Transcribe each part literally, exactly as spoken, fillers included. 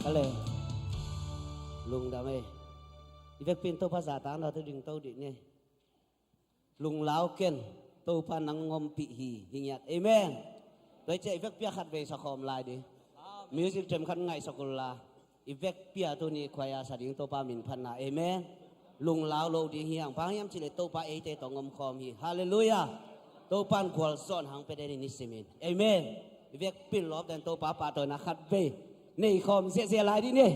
Ka le. Lungdam ei. I vekpi in Topa zahtakna thu ding to dih ni. Lunglau ken, Topa nang ngompih hi, hi ngiat. Amen. Tua ciang i vekpi a khat vei sa khawm lai dih. Music team khat ngaihsak un la. I vekpi a tuni khuai a sa ding Topa min phatna. Amen. Lunglau lo ding hi hang, bang hang hiam cih leh Topa eite tawh om khawm hi. Halleluiah. Topa in gualzawhna hong pia den hi ni simin. Amen. I vekpi in lawp den Topa pahtawina khat vei nei khawm ziahziah lai dih ni.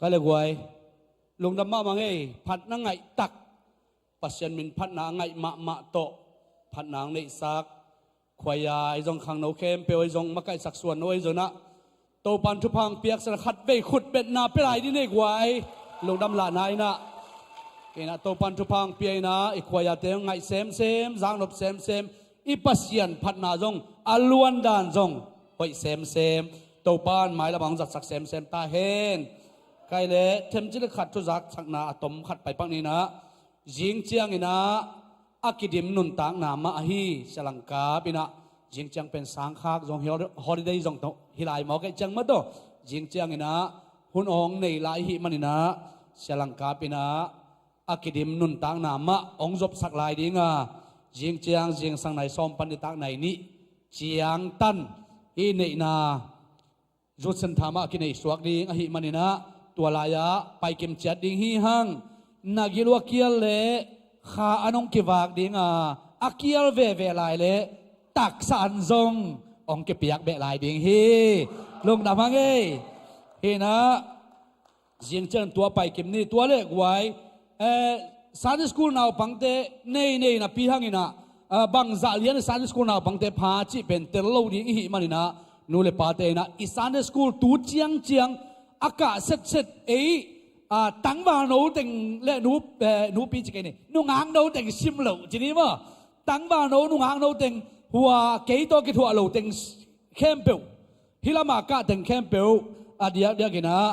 Ka le guai, lungdam mahmah ngei, phatna ngaih tak, Pasian min phatna a ngaih mahmah tawh phatna ang neihsak, khuaia i zong khangno khempeuh i zong makaihsak suan no i zonah Topan thupha ang piaksak khat vei khut betna pia lai dih nei guai. Lungdam lahna inah, inah Topan thupha ang pia inah i khuaiate ang ngaih semsem, zaknop semsem, i Pasian phatna zong a luandan zong hoih semsem, Topan mailam ang zatsak semsem ta hen. Kai le themcik le khat thuzak sakna a tom khat pai pak ninah, zing cianginah a kidim nuntakna mah ahi, Sialangkap inah zing ciang pen sangkhak zong hol-, holiday zong tawh hi lai mawk ei ciang mah tawh, zing cianginah hun awng nei lai hih maninah Sialangkap inah a kidim nuntakna mah hong zopsak lai dinga, zing ciang zingsang nai sawm pan nitak nai nih ciangtan i neihna Zutsen thamah a kinei suak ding ahih maninah, tua lai-ah paikim ciat ding hi hang. Na gil uh a kial le kha an hong kivak dinga, a kial veve lai le taksa an zong hong kipiak beh lai ding hi. Lungdam hang ei. Hinah, zing cian tua paikim ni, tua le guai, eh, Sunday school naupangte nei nei napi hanginah, ah, bangzah lian i Sunday school naupangte pha cih pen tel lo ding ihih maninah, nu le pate inah i Sunday school tu ciangciang a kah setset ei, ah, tangval no teng le nu, eh, nupi ci kei ni, nungak no teng sim lo ci ni maw. Tangval no, nungak no teng hua kei tawh kithuah lo teng khempeuh, hih lama kah teng khempeuh a diakdiakinah,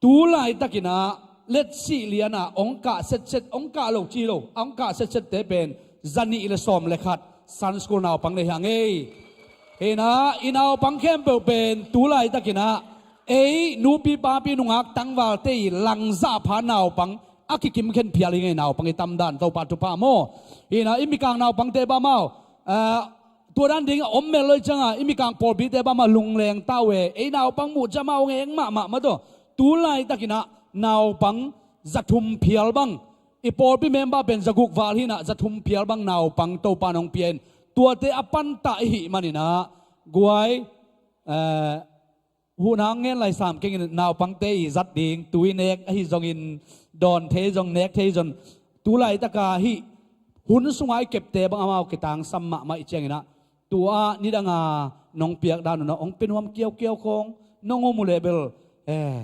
tu laitakinah letsih liana hong kah setset, hong kah lo ci lo, hong kah setsette pen zanih le sawm le khat Sunday school naupang le hi hang ei. Hinah i naupang khempeuh pen tu laitakinah ei nupi papi nungak tangvalte i langzah pha naupang a kikimkhen phial hi ngei, naupang i tamdan Topa thupha maw. Hinah i mikang naupangte bamau, ah, tua dan ding a om mel loi cianga i mikang pawlpite bama lungleng tau e, ei naupang muh ciama hong eng mahmah mah tawh. Tu laitakinah naupang za thum phial bang, i pawlpi member pen za guk val hinah za thum phial bang naupang Topa nong pia in, tuate a pantah ihih maninah guai, eh, huhna ngen lai sam kengin naupangte i zat ding, tui nek ahi zongin, dawn thei zong nek thei zong, tu laitaka hih hun sunga i kepte bang amau kitangsam mahmah i cianginah, tua nidanga nong piak dan unah hong pia nuam kiaukiau khawng nong um uh le bel, eh,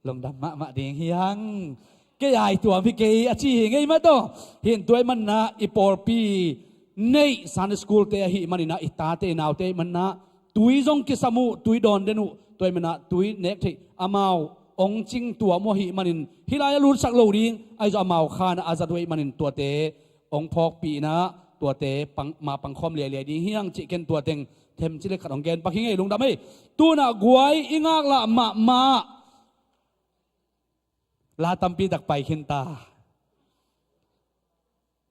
lungdam mahmah ding hi hang. Kei ai tuam hi kei a ci hi ngei mah tawh. Hin tua ahih manah i pawlpi neih Sunday school te ahih maninah, i tate i naute ahih manah tui zong kisam uh, tui dawn den uh, tua ahih manah tui nek theih amau hong cing tuam uh ahih manin, hih lai a lutsak lo ding ahi zong amau khanah a zat uh ahih manin tuate hong phawkpih inah tuate pang, ma pangkhawm liailiai ding hi hang cih ken tua teng themcik le khat hong gen pak hi ngei, lungdam ei. Tunah guai i ngaklah mahmah la tampi tak pai khin ta.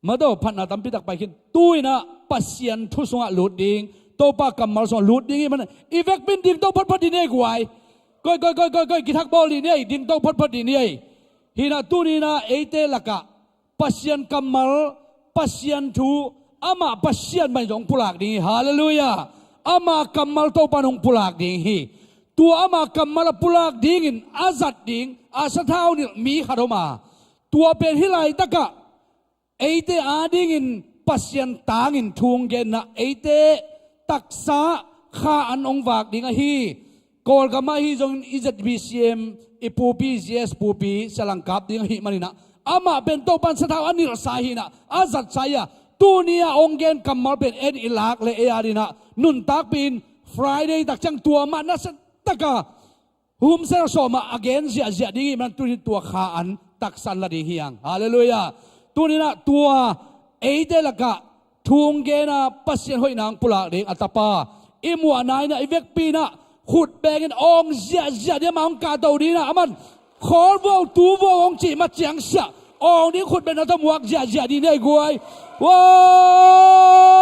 Madaw phatna tampi tak pai khin. Tu inah Pasian thu sungah lut ding, Topa kammal sungah lut ding i hih manin i vekpi in dingto photphot dih ni ei guai. Koi, koi, koi, koi, koi, kithak bawl dih ni ei, dingto photphot dih ni ei. Hinah tuni inah eite lakah Pasian kammal, Pasian thu, amah Pasian mah in zong pulak ding hi. Halleluiah. Ama kammal Topa in hong pulak ding hi. Tua ama kammal a pulak dingin a zat ding a sathau nilh mi khat om a, tua pen hih laitakah eite adingin Pasian tangin thu hong genna, eite taksa kha an hong vak ding ahi. Kawlgam ah ahi zongin i Z B C M i pupi, Z S pupi, Sialangkap ding ahih maninah, amah pen Topa in sathau a nilhsa hinah, a zatsa hi a, tuni a hong gen kammal pen en i lak le ei adinah nuntakpih in, Friday tak ciang tua mah nasia taka humsel sawmah a gen ziahziah ding ihih man tuni tua kha an taksa an la ding hi hang. Halleluiah. Tuninah tua eite lakah thu hong gena Pasian hoihna hong pulak ding a tapa i muahna inah i vekpi inah khut bengin awng ziahziah ding, amah hong kahto ding inah, aman khawl vuau tu vuau hong cih ma ciang siah awng ding khut bengna tawh muak ziahziah ding ni ei guai. Wow!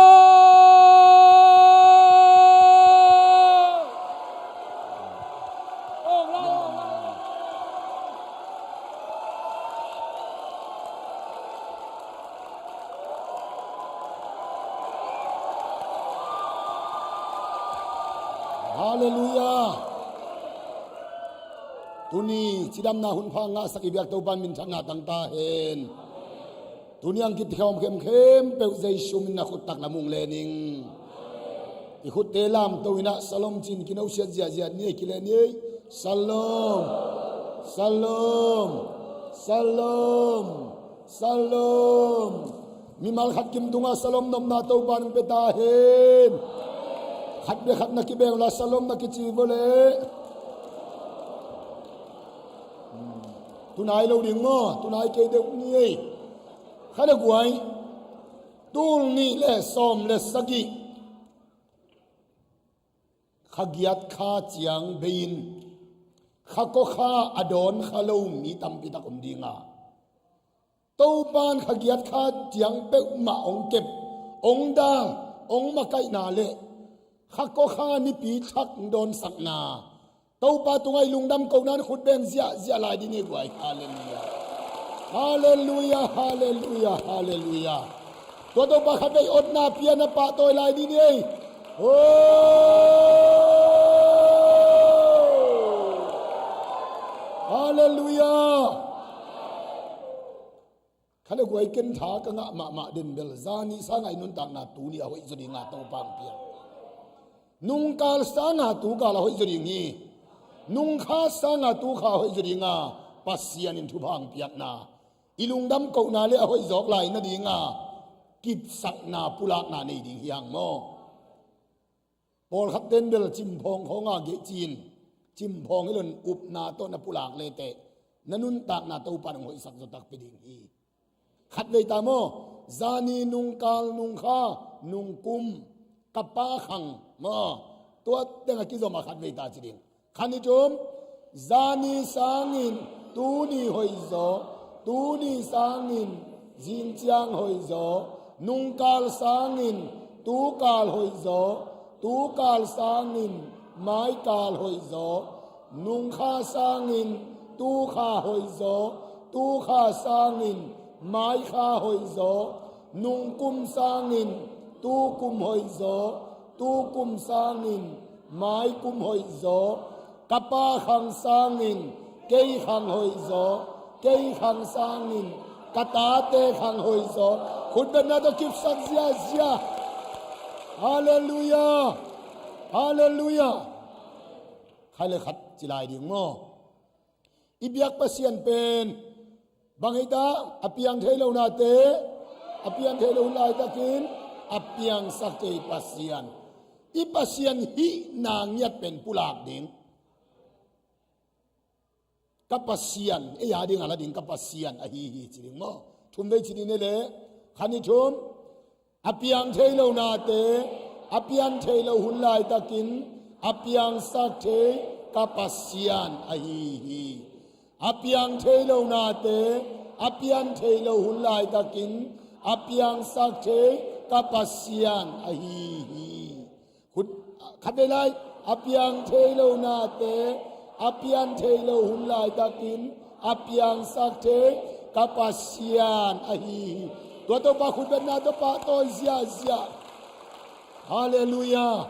Halleluiah. Tuni cidamna hun pha ngahsak i biak Topa min thang ngah tang ta hen. Tuni ang kikhawm khemkhem peuh Jesu min na khut tak lam ung lening. I khutte lamto inah salom cin kinosiat ziahziah ni ei, kile ni ei. Salom. Salom. Salom. Salom. Mimal khat kim tungah salom nopna Topa nang pia ta hen. Khat bia khat na kibeng la salom na kici vua leh. Tunai lo ding maw, tunai kei deuh ni ei. Kha le guai. Tul nih le sawm le sagih. Kha giat kha ciang bei-in kha kua kha a dawn kha lo mi tampi tak om ding a. Topan kha giat kha ciang peuhmah hong kep, hong dal, hong makaihna le kha kua kha nipi thak dawn sakna. Topa tungah i lungdam kohna in khut beng ziahziah lai ding hi guai. Halleluiah. Halleluiah, halleluiah, halleluiah. Tua Topa khatvei otna pia na pahtawi lai ding hi. Oh! Halleluiah. Kha le guai, ken tha ka ngah mahmah den bel zani sanga i nuntakna tuni a hoih zaw dinga Topa hong piang. Nungkal sanga tukal a hoih zaw ding hi. Nungkha sanga tukha a hoih zaw dinga Pasian in thupha hong piakna, i lungdam kohna le a hoih zawk lai nadinga kipsakna pulakna nei ding hi hang maw? Pawlkhat ten bel cimphawng khawnga gei cin, cimphawng hi loin upna tawh na pulak leteh na nuntakna Topa in hong hoihsak zawtak pia ding hi. Khatvei ta maw, zani, nungkal, nungkha, nungkum, ka pa khang maw, tua tengah kizom a khatvei ta ci ding. Kha ni thum, zani sangin tuni hoih zaw, tuni sangin zingciang hoih zaw, nungkal sangin tukal hoih zaw, tukal sangin maikal hoih zaw, nungkha sangin tukha hoih zaw, tukha sangin maikha hoih zaw, nungkum sangin tukum hoih zaw, tukum sangin maikum hoih zaw, ka pa khang sangin kei khang hoih zaw, kei khang sangin ka tate khang hoih zaw. Khutbetna tawh kipsak ziahziah. Halleluiah. Halleluiah. Kha le khat ci lai ding maw? I biak Pasian pen bang hi ta? A piang thei lo nate, a piang thei lo hun laitakin a piangsak thei Pasian. I Pasian hihna ngiat pen pulak ding. Ka Pasian, ei a ding a la ding, ka Pasian ahi hi ci ding maw? Thum vei ci ding hi leh, kha ni thum. A piang thei lo nate, a piang thei lo hun laitakin a piangsak thei ka Pasian ahi hi. A piang thei lo nate, a piang thei lo hun laitakin a piangsak thei ka Pasian ahi hi. Khut, khat vei lai, a piang thei lo nate, a piang thei lo hun laitakin a piangsak thei ka Pasian ahi hi. Tua Topa khutbetna tawh pahtawi ziahziah. Halleluiah.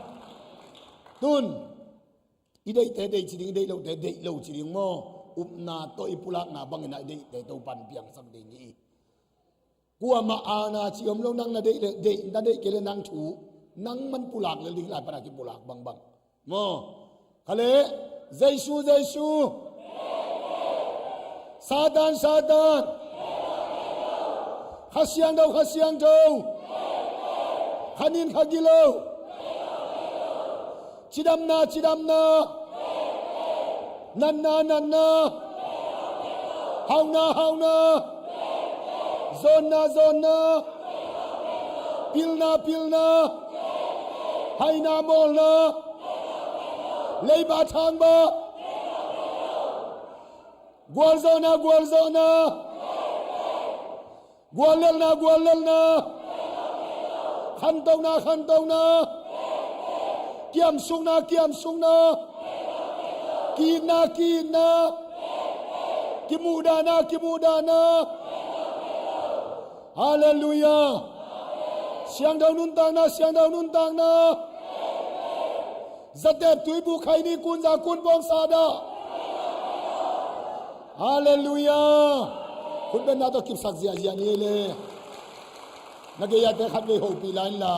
Tun i deihte deih ci ding, i deih lote deih lo ci ding maw? Upna tawh i pulakna bangin a i deihte Topa in piangsak ding hi. Kuamah aana ci om lo, nang na deih le deih, na deih kei le nang thu, nangman pulak lel ding, lai pana kipulak bangbang maw? Kha le, Jesu, Jesu. Satan, Satan. Kha Siangtho, Kha Siangtho. Kha nin kha gilo. Cidamna, cidamna. Natna, natna. Hauhna, hauhna. Zawnna, zawnna. Pilna, pilna. Haina, mawlna. Leiba, thangba. Gualzawhna, gualzawhna. Guallelhna, guallelhna. Khantona, khantona. Kiamsukna, kiamsukna. Ki-itna, ki-itna. Kimuhdahna, kimuhdahna. Halleluiah. Siangtho nuntakna, Siangtho nuntakna. Zatep tuibu khaini kunza kunpawng sa dah. Halleluiah. Khutbetna tawh kipsak ziahziah ni le. Na gei-ate khatvei hopih lai inla,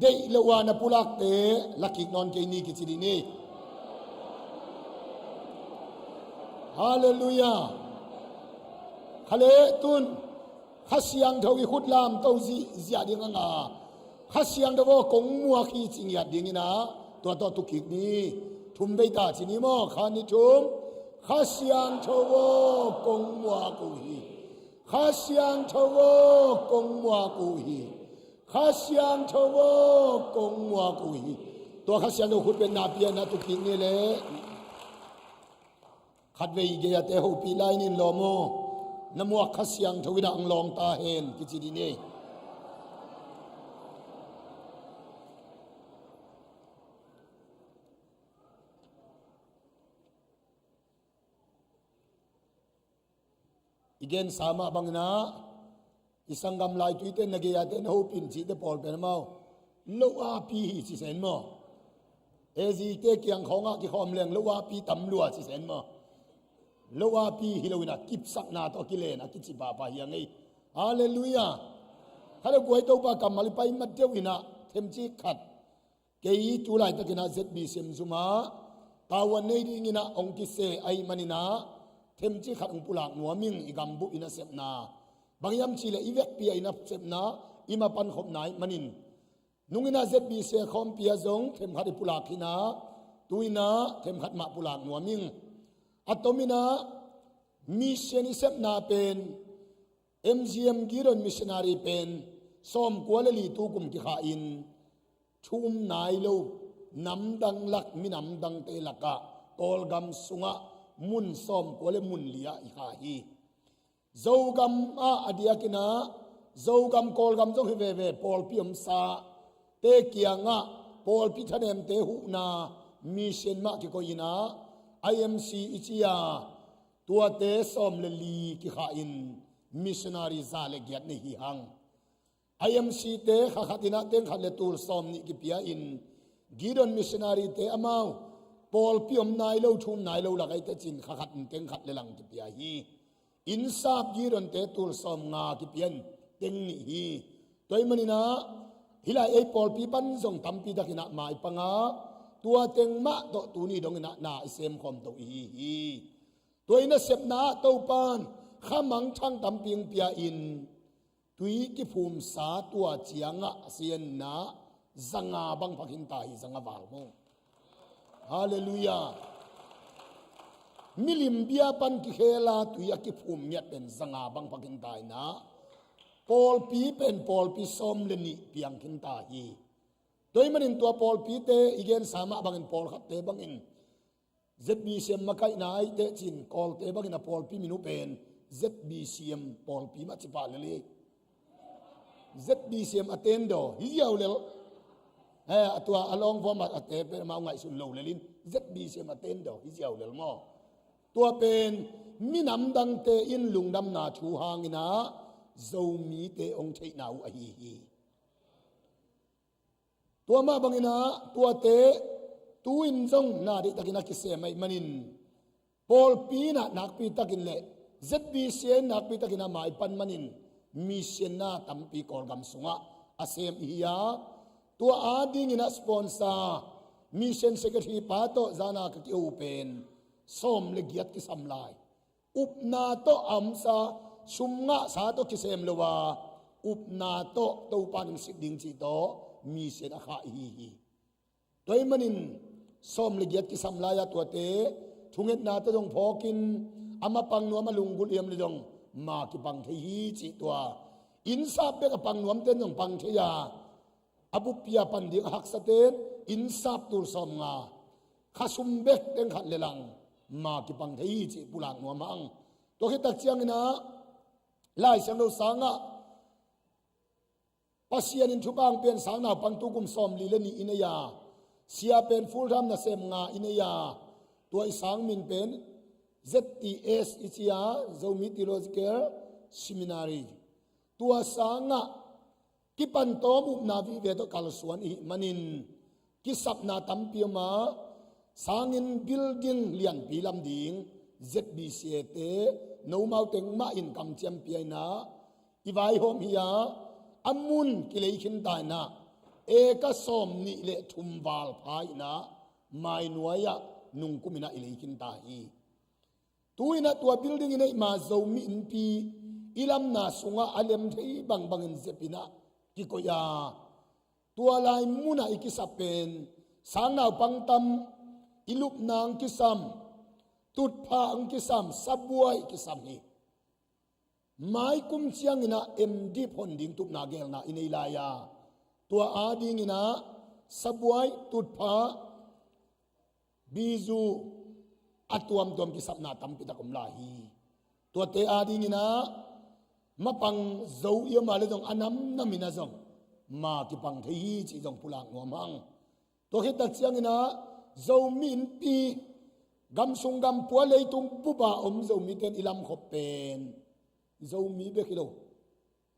deih lo a na pulakte la kik nawn kei ni kici dih ni. Halleluiah. Kha le tun Kha Siangtho i khut lamto zihziah ding a nga, Kha Siangtho aw kong muak hi ci ngiat dingin ah tua tawh tu kik ni. Thum vei ta ci ni maw? Kha ni thum. Kha Siangtho aw kong muak uh hi. Kha Siangtho aw kong muak uh hi. Kha Siangtho aw kong muak uh hi. Tua Kha Siangtho khutbetna pianah tu kik ni le. Khatvei gei-ate hopih lai nin lawm aw. Na muak Kha Siangtho in ah ang lawng ta hen kici dih ni. I gensa mah bangin ah i sanggam laituite na gei-ate na hopih in cihte pawl pen amau lo api hi ci sen maw? Ezite kiang khawngah kikhawm leng lo api tam lua ci sen maw? Lo api hi lo in ah kipsakna tawh kilen a kici pahpah hi a ngei. Halleluiah. Kha le guai Topa kammal i pai mat deuh in ah themcik khat. Kei tu laitakin ah Z B C M zum ah tavuan nei dingin ah hong kise ahih manin ah themcik khat hong pulak nuam ing. I gambup i nasepna, bang hiam cih leh i vekpi a i nasepna, i mapan khopna ahih manin, nungin ah Z B C M khawmpi ah zong themkhat i pulak hi in ah, tu-in ah themkhat mah pulak nuam ing. A tomin ah mission i sepna pen M G M Gideon missionary pen sawmkua le li tu kum kikhah in thu um nai lo namdang lak, minamdangte lakah Kawlgam sungah mun sawmkua le mun li ah i kha hi. Zogam ah a diakin ah Zogam, Kawlgam zong hi veve pawlpi omsate kiangah pawlpi thanemte huhna mission mah kikoih in ah I M C i ci a, tuate sawm le li kikhah in missionary za le giat nei hi hang. I M C te kha khat in ah teng khat le tul sawm nih kipia in, Gideon missionary te amau pawlpi om nai lo, thu um nai lo lak ahi teh cin kha khat in teng khat le lang kipia hi. Innsap Gideon te tul sawm nga kipia in teng nih hi. Tua ahih manin ah hih lai ei pawlpi pan zong tampi takin ah maipang a, tua teng mah tawh tuni dongin ah na i sem khawm to i hi hi. Tua i nasepna ah Topa'n kha mangthang tampi hong pia in, tui kiphumsa tua ciangah a sianna zanga bang pha khin ta hi, zanga val maw? Halleluiah. Milim bia pan kikhel a tui a kiphum ngiat pen zanga bang pha khin ta in ah, pawlpi pen pawlpi sawm le nih piang khin ta hi. Tua ahih manin tua pawlpite i gensa mah bangin pawlkhatte bangin Z B C M makaihna ahi teh cin Kawlte bangin a pawlpi min uh pen Z B C M pawlpi mah ci pah lel hi. Z B C M a tendaw hi ziau lel. Eh, a tua a lawngvawm a te pen amau ngaihsun lo lel in Z B C M a tendaw hi ziau lel maw? Tua pen minamdangte in lungdamna thu hangin ah Zomite hong theihna uh ahi hi. Tua mah bangin ah tuate tu-in zong na deihtakin a kisem ahih manin, pawlpi in ah nakpi takin le Z B C in nakpi takin a maipan manin mission na tampi Kawlgam sungah a sem i hi a, tua adingin a sponsor mission secretary pa tawh zana ka kiho pen sawm le giat kisam lai. Upna tawh a omsa, sum ngahsa tawh kisem lo a, upna tawh Topa nungsit ding cih tawh mission a khah i hi hi. Tua ahih manin sawm le giat kisam lai-a tuate thungetnate zong phawkin a mapang nuam a lunggulh hiam le zong ma kipang thei hi cih tua. Innsap bek a pang nuamte in zong pang thei a, a buppi a pan ding a haksate'n innsap tul sawm nga, kha sum bek teng khat le lang ma kipang thei hi cih pulak nuam hang. Tua khit tak ciangin ah Lai Siangtho sangah Pasian in thupha hong pia in sang naupang tu kum sawm li le nih i nei a, sia pen full time nasem nga i nei a, tua i sang min pen Z T S i ci a, Zomi Theological Seminary. Tua sangah kipan tawm upna vive tawh kalsuan i hih manin kisapna tampi om a, sanginn building lianpi lam ding Z B C A te, nomau teng mah in kamciam pia in ah, i vaihawm hi a, a mun kilei khin ta in ah, eka sawm nih le thum val pha in ah, mai nuai ah nungkum in ah i lei khin ta hi. Tu in ah tua building in ah i ma Zomi Innpi i lamna sungah a lem thei bangbang in zep in ah kikoih a, tua lai mun ah i kisap pen, sang naupang tam, i lupna hong kisam, tutphah hong kisam, sabuai kisam hi. Mai kum ciangin ah M.Div hon ding tupna gelna i nei lai a, tua adingin ah sabuai, tutphah, bizu a tuamtuam kisapna tampi tak om lai hi. Tuate adingin ah mapang zo i om a leh zong a namnam in ah zong ma kipang thei hi cih zong pulak nuam hang. Tua khit tak ciangin ah Zomi Innpi, gamsung gampua leitung bup a om Zomite in i lamkhop pen, Zomi bek hi lo,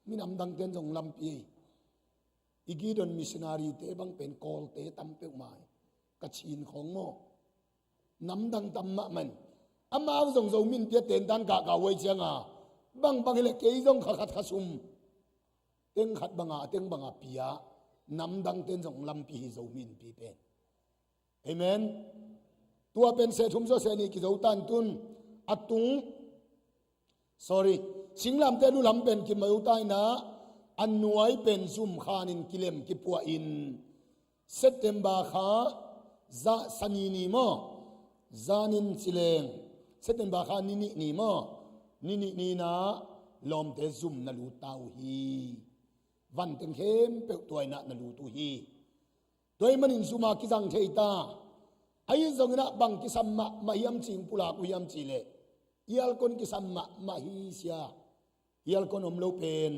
minam dangte in zong lampi hi. I Gideon missionary te bang pen Kawlte tam peuhmah hi. Kachin khawng maw, namdang tam mahmah in, amau zong Zomi Innpi a tentan kahkah huai ciang a, bangbang hi leh kei zong kha khat kha sum, teng khat bang a, a teng bang a pia, namdangte in zong lampi hi Zomi Innpi pen. Amen. Tua pen seh thum zaw seh nih kizo tan tun, a tung, sorry, singlamteh lu lam pen kizo ta in ah, a nuai pen zum khan in kilem kipuah in, September kha, za, Sani ni maw, zan in ci leng, September kha ni nih ni maw, ni nih ni in ah lawmte zum na lut ta uh hi. Van teng khempeuh tua in ah na lut uh hi. Tua ahih manin zum a kizang thei ta. Ahi zongin ah bang kisam mahmah hiam cih pulak uh hiam cih leh, aircon kisam mahmah hi sia. Aircon om lo pen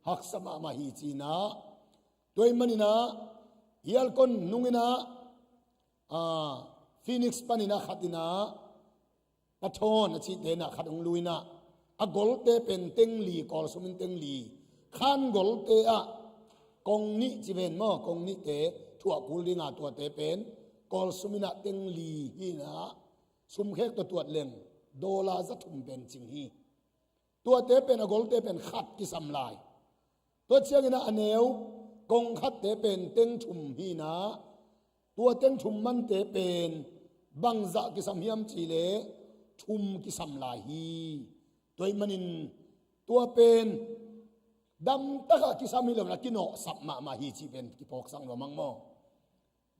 haksa mahmah hi ci in ah. Tua ahih manin ah aircon nung in ah, ah, Phoenix panin ah khat in ah, Pathawn a cihte in ah khat hong lui in ah, a golte pen teng li, Kawlsum in teng li. Khan golte ah kong nih ci ven maw, kong nihte thuah kul ding a, tuate pen Kawlsum in ah teng li hi in ah, sumkhek tawh tuat leng dollar za thum pen cing hi. Tuate pen, a golte pen khat kisam lai. Tua ciangin ah a neu kong khatte pen teng thum hi in ah, tua teng thum mante pen bangzah kisam hiam cih leh thum kisam lai hi. Tua ahih manin tua pen damtak a kisam hi lo in ah kinawhsap mahmah hi cih pen kiphawksak nuam hang maw.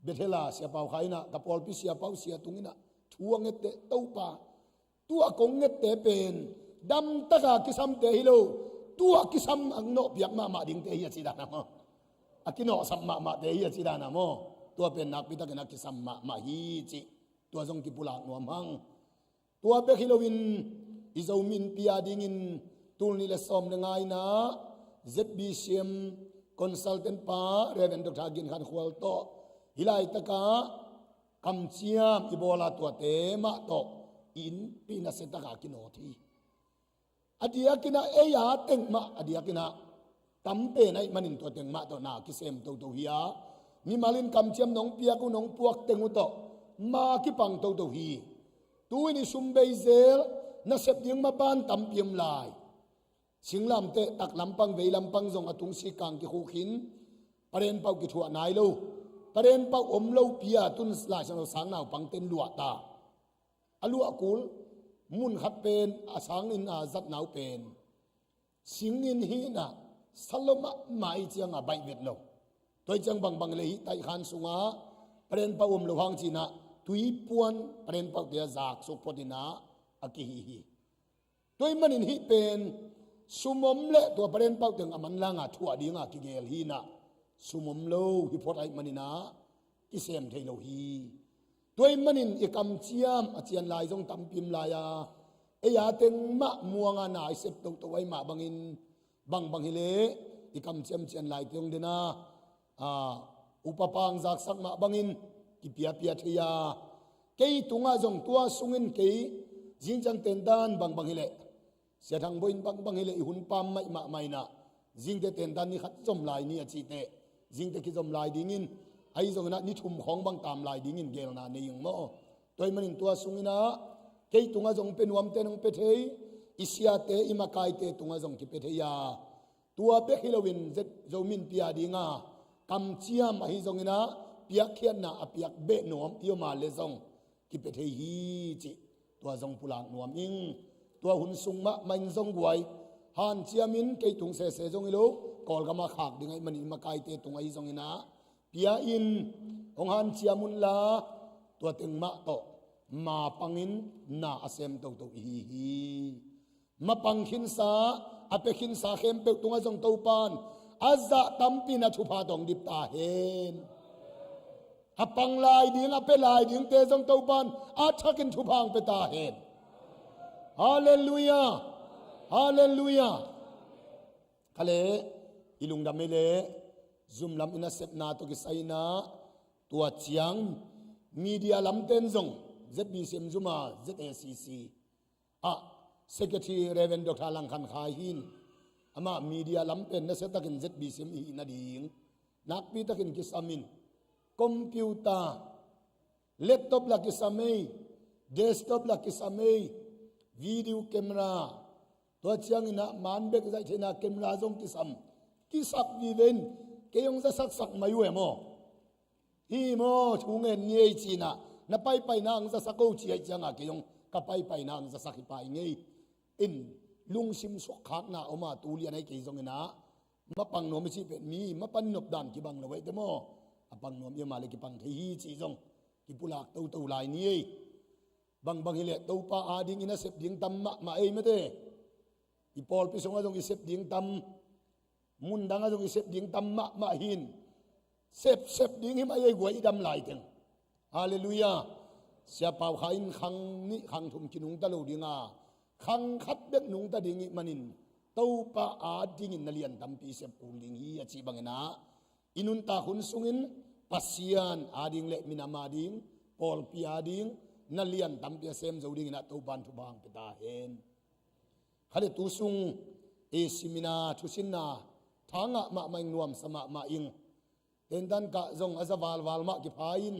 Bethel a Sia Pau Khai in ah, ka pawlpi Sia Pau sia tung in ah thu a nget teh, Topa, tua kong ngette pen damtak a kisamte hi lo, tua kisam a nawhpiak mahmah dingte hi a ci dan a maw, a kinawhsap mahmahte hi a ci dan a maw. Tua pen nakpi takin a kisam mahmah hi cih, tua zong kipulak nuam hang. Tua bek hi loin i Zomi Innpi a dingin tul nih le sawm le nga in ah Z B C M consultant pa Reverend Doctor Gin Khan Khual tawh hih laitak ah kamciam i bawl a, tuate mah tawh i innpi nasia tak a kinawt hi. A diakin ah ei a teng mah, a diakin ah tam pen ahih manin tua teng mah tawh na kisem toto hi a, mimal in kamciam nong piak uh, nong puak teng uh tawh ma kipang toto hi. Tu-in i sum bei zel, nasep ding maban tampi om lai. Singlamteh tak lampang, vei lampang zong a tung sik kang kikhuk hi in, parenpauh kithuah nai lo. Parenpauh om lopi a tun Lai Siangtho sang naupangte in luah ta. A luah kul, mun khat pen a sang in a zatna uh pen sing in hi in ah, sa lua mahmah ahih ciang a baih vet lo. Tua ahih ciang bangbang hi leh hih Taikhan sungah parenpauh om lo hang ci in ah, tuipuan parenpauhte a zak suk phot in ah a kihi hi. Tua ahih manin hih pen sum om leh tua parenpauh teng a manlang a thuah ding a kigel hi in ah, sum om lo hi phot ahih manin ah kisem thei lo hi. Tua ahih manin i kamciam a cian lai zong tampi om lai a, ei a teng mah muang a na i sep toto ahih mah bangin, bangbang hi leh i kamciam cian laite hong den a, a, upa pang zaksak mah bangin kipiapia thei a, kei tungah zong tua sungin kei zingciang tentan bangbang hi leh, Sia Thang Bawi in bangbang hi leh i hun pam maih mahmah in ah, zingte tentan ni khat zom lai ni a cih teh, zingte kizom lai dingin, ahi zongin ah ni thum khawng bang tam lai dingin gelna nei ing maw. Tua ahih manin tua sungin ah Kei tungah zong pia nuamte nong pia thei, i siate, i makaite tungah zong kipia thei a, tua bek hi loin zet Zomi Innpi a dinga kamciam ahi zonginah piakkhiatna a piak beh nuam i om a le zong kipia thei hi cih tua zong pulak nuam ing. Tua hun sung mahmah in zong guai, hanciamin kei tung sese zong hi lo, Kawlgama khak ding ahih manin i makaite tung ahi zonginah pia-in hong hanciam unla, tua teng mah tawh ma pangin na a sem toto ihi hi. Mapang khinsa, a pia khinsa khempeuh tungah zong Topan a zah tampi na thupha tawng dip ta hen. A pang lai ding, a pia lai dingte zong Topan a thakin thupha hong pia ta hen. Halleluiah. Halleluiah. Khale i lungdam ei le, zum lam i nasepna tawh kisai inah, tua ciang media lamten zong Z B C M zum a Z A C C ah Secretary Reverend Doctor Langkhan Khai hin, amah media lamten nasiatakin Z B C M i hih nading nakpitakin kisam in, computer, laptop la kisam ei, desktop la kisam ei, video camera, tua cianginah man bek zaih theihna camera zong kisam, kisap vive in, kei hong zasaksak mai uh e maw? Hi maw, thu ngen ni ei cinah, na paipaina ang zasak o ci aih cianga kei zong ka paipaina ang zasak hi pai ngei. In lungsim sukkhakna om a, tu lian ahi kei zonginah, mapang nuam i cih pen mi mapan nopdan kibang lo aihte maw? A pang nuam i om a le kipang thei hi cih zong kipulak toto lai ni ei. Bangbang hileh Topa ading i nasep ding tam mahmah ei mate. I pawlpi sungah zong i sep ding tam, mundangah zong i sep ding tam mahmah hin, sepsep ding hi mah ei guai i dam laiteng. Halleluiah. Sia Pau Kha in khang nih khang thum kinungta lo dinga, khang khat bek nungta ding ih manin Topa adingin na lian tampi sep kul ding hi a cih banginah, i nuntak hun sungin Pasian ading le minam ading, pawlpi ading na lian tampi a sem zo dinginah Topan thupha hong pia ta hen. Khale tu sung i simina thusinna tha ngah mahmah ing, nuamsa mahmah ing. Tentan kah zong a za valval mah kipha in,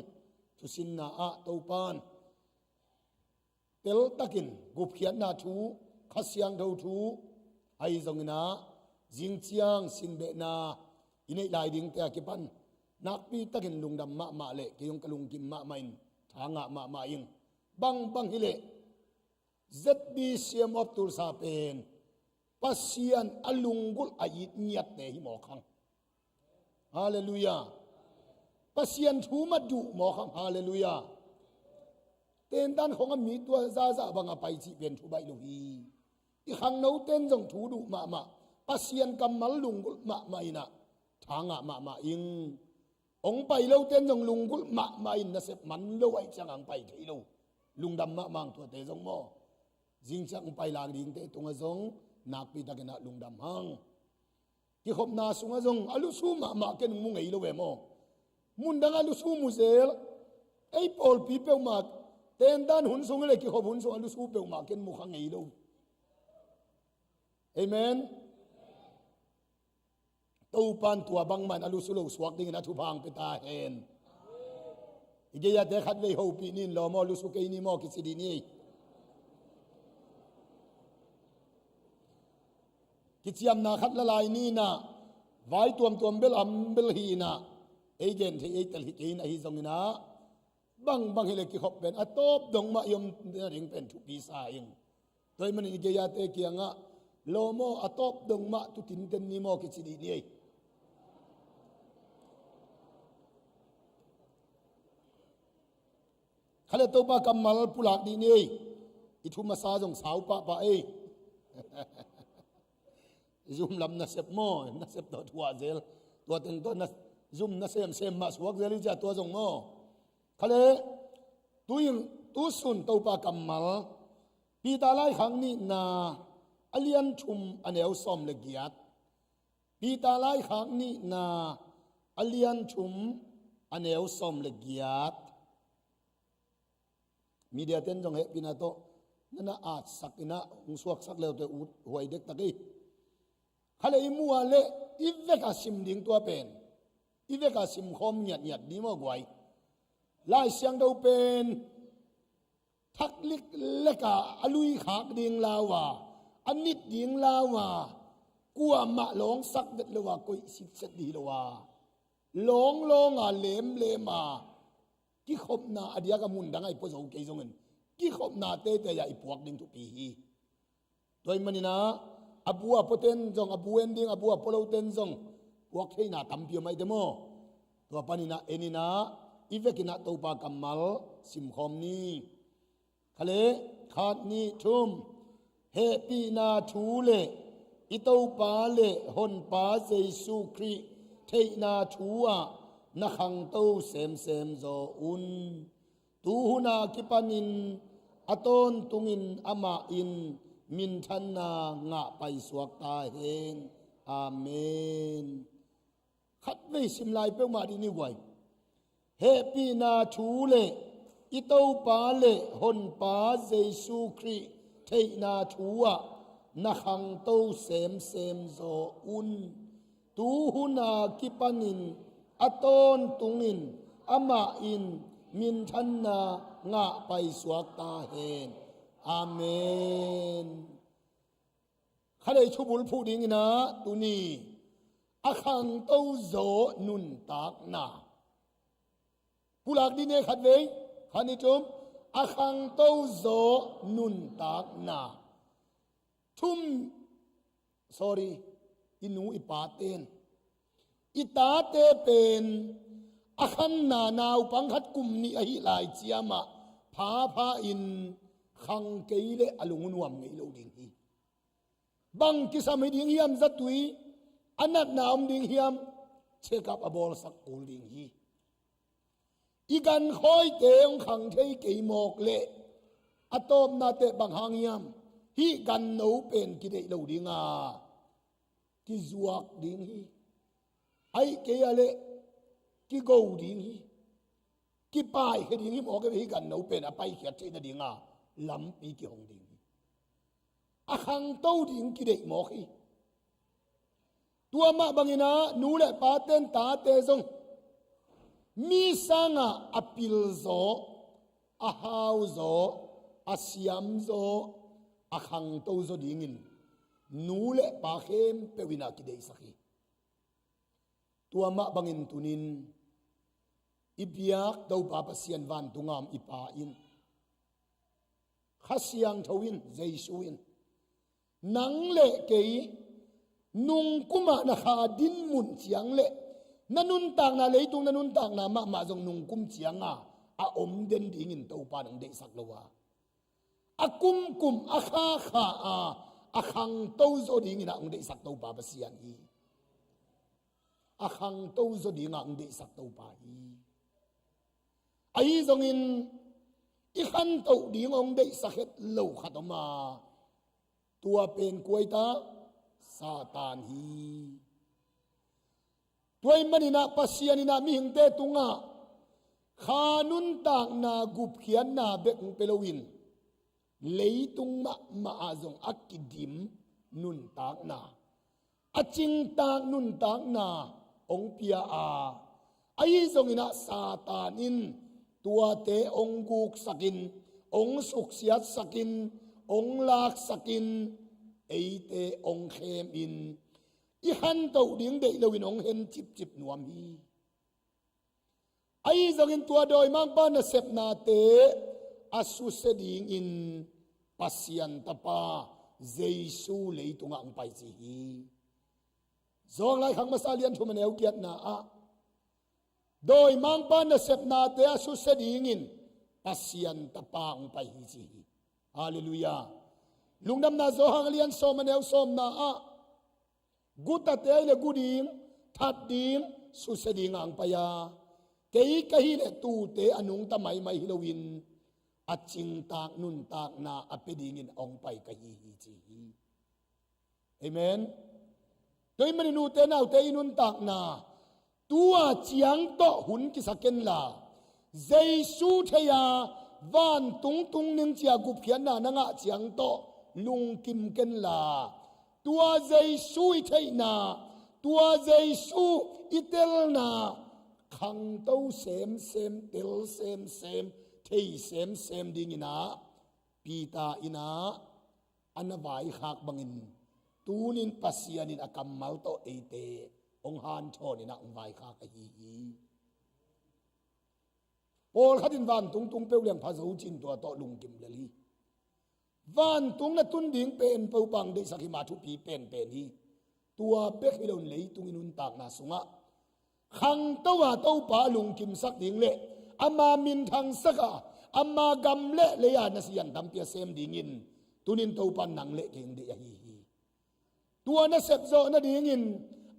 thusinna ah Topan teltakin gupkhiatna thu, Kha Siangtho thu ahi zonginah, zingciang sinbehna i neih lai dingte a kipan nakpitakin lungdam mahmah le kei zong ka lungkim mahmah in tha ngah mahmah ing. Bangbang hileh Z B C M of Tulsa pen Pasian a lunggulh a it ngiatte hi mawk hang. Halleluiah. Pasian thu mah duh mawk hang. Halleluiah. Tentan khong a mi tua zaza banga pai cih pen thu baih lo hi. I khangnoten zong thu duh mahmah, Pasian kammal lunggulh mahmah inah tha ngah mahmah ing. Hong pai loten zong lunggulh mahmah in nasep man lo aih ciangah hong pai thei lo. Lungdam mahmah hang tuate zong maw? Zingciang hong pai lang dingte tungah zong nakpitakinah lungdam hang. Kikhopna sungah zong a lusu mahmah ken hong mu ngei lo ve maw? Mundang a lusu mu zel. Ei pawlpi peuhmah tentan hun sung hileh kikhop hun sung a lusu peuhmah ken mu kha ngei lo. Amen. Topan tua bangmah in a lusu lo suak dingin a thupha hong pia ta hen. I gei-ate khatvei hopih ni in, lawm aw, lusu kei ni maw, kici dih ni. Kiciamna khat la lai ni inah, vai tuamtuam bel am bel hi inah, ei gen thei ei tel hi kei in, ahi zonginah bangbang hileh kikhop pen a tawp dong mah i om nading pen thupi sa ing. Tua ahih manin i gei-ate kiangah, lawm aw, a tawp dong mah tu tinten ni maw, kici dih ni ei. Khale Topa kammal pulak dih ni ei. I thu masa zong sau pahpah ei. Zum lam nasep maw, nasep tawh thuah zel. Tua teng tawh na, zum na semsem mah suak zel hi cia tua zong maw. Khale, tu in, tu sun Topa kammal, Peter laikhak nihna a lian thum a neu sawm le giat. Peter laikhak nihna a lian thum a neu sawm le giat. Media ten zong hehpihna tawh na na atsak inah hong suaksak leute ut huai dektak ei. Khale i muh a leh i veka sim ding tua pen, i veka simkhawm ngiatngiat dih maw guai. Lai Siangtho pen thak liklek a, a lui khak ding lau a, a nit ding lau a, kuamah lawngsak vet lo a, koih sitset dih lo a, lawnglawng a, lemlem a, kikhopna a diak a mun dang a i pua zo kei zongin, kikhopna teitei a i puak ding thupi hi. Tua ahih manin ah, a bu a puaten zong, a bu en ding, a bu a pua loten zong, puak theihna tampi om ahih teh maw. Tua panin ah, en in ah, i vekin ah Topa kammal simkhawm ni. Kha le, khat, nih, thum. Hehpihna thu le i Topa le Honpa Jesu Khrih theihna thu ah na khangto semsem zaw un. Tu hun a kipanin a tawntungin amah in minthanna ngah paisuak ta hen. Amen. Khatvei sim lai peuhmah dih ni guai. Hehpihna thu le i Topa le Honpa Jesu Khrih theihna thu ah na khangto semsem zaw un. Tu hun a kipanin a tawntungin amah in minthanna ngah paisuak ta hen. Amen. Khatvei thubul phuh dingin ah tuni, a khangto zaw nuntakna. Pulak dih ni khatvei, khat, nih, thum. A khangto zaw nuntakna. Thum, sorry, i nu i paten, i tate pen a khanna naupang khat kum nih ahi lai ciamah phapha in khang kei leh a lung uh nuam ngei lo ding hi. Bang kisam hi ding hiam zatui, a natna om ding hiam, check up a bawlsak kul ding hi. I gankhawite hong khang thei kei mawk leh a tawpna teh bang hang hiam, hih ganno pen kideih lo ding a, kizuak ding hi. Ahih kei a leh kigo ding hi. Kipaikhia ding hi mawk e, hih ganno pen a paikhiat theih nading a lampi kihong ding hi. A khangto ding kideih mawk hi. Tua mah bangin ah nu le paten tate zong mi sangah a pil zaw, a hau zaw, a siam zaw, a khangto zaw dingin nu le pa khempeuh in ah kideihsak hi. Tua mah bangin tunin i biak Topa Pasian vantunga om i Pa in, Kha Siangtho in, Jesu in, nang le kei nungkum ah na kha dinmun ciang leh na nuntakna, leitung na nuntakna mahmah zong nungkum cianga a om den dingin Topa in hong deihsak lo a, a kumkum a khakha a, a khangto zaw dingin ah hong deihsak Topa Pasian hi. A khangto zaw dingah hong deihsak Topa hi. Ahi zongin i khantoh ding hong deihsak het lo khat om a, tua pen kua hi ta? Satan hi. Tua ahih manin ah Pasian in ah mihingte tungah kha nuntakna gupkhiatna bek hong pia loin leitung mahmah ah zong a kidim nuntakna, a cingtak nuntakna hong pia a, ahi zongin ah Satan in tuate hong guksakin, hong suksiatsakin, hong laksakin, eite hong khemin i khantoh ding deih loin hong hen cipcip nuam hi. Ahi zongin tua dawimangpa nasepnate a susia dingin Pasian Tapa Jesu leitungah hong pai ci hi. Zawng Laikhak Masa lian thum a neu giatna ah dawimangpa nasepnate a susia dingin Pasian Tapa hong pai hi ci hi. Halleluiah. Lungdamna Zawng lian sawm a neu sawmna ah gutate ahih leh gu ding, that ding, susia dingah hong pai a, kei ka hih leh tuute a nungta maimai hi loin a cingtak nuntakna a pia dingin hong pai ka hi hi ci hi. Amen. Tua ahih manin ute naute i nuntakna tua ciang tawh hun kisa kenla, Jesu thei a vantung tung ning ci a gupkhiatna na ngah ciang tawh lungkim kenla, tua Jesu i theihna, tua Jesu i telna khangto semsem, tel semsem, thei semsem dingin ah Peter in ah a na vaikhak bangin tunin Pasian in a kammal tawh eite hong hanthawn in ah hong vaikhak ahi hi. Pawlkhat in vantung tung peuh liang pha zo cin tua tawh lungkim lel hi. Vantung na tun ding pen Topa hong deihsak hi mah, thupi penpen hi. Tua bek hi loin leitung i nuntakna sungah khangto a Topa a lungkimsak ding le ama minthangsak a ama gam le lei a nasem tampi a sem dingin tunin Topa nang le kei hong deih ahi hi. Tua na sepzawh nadingin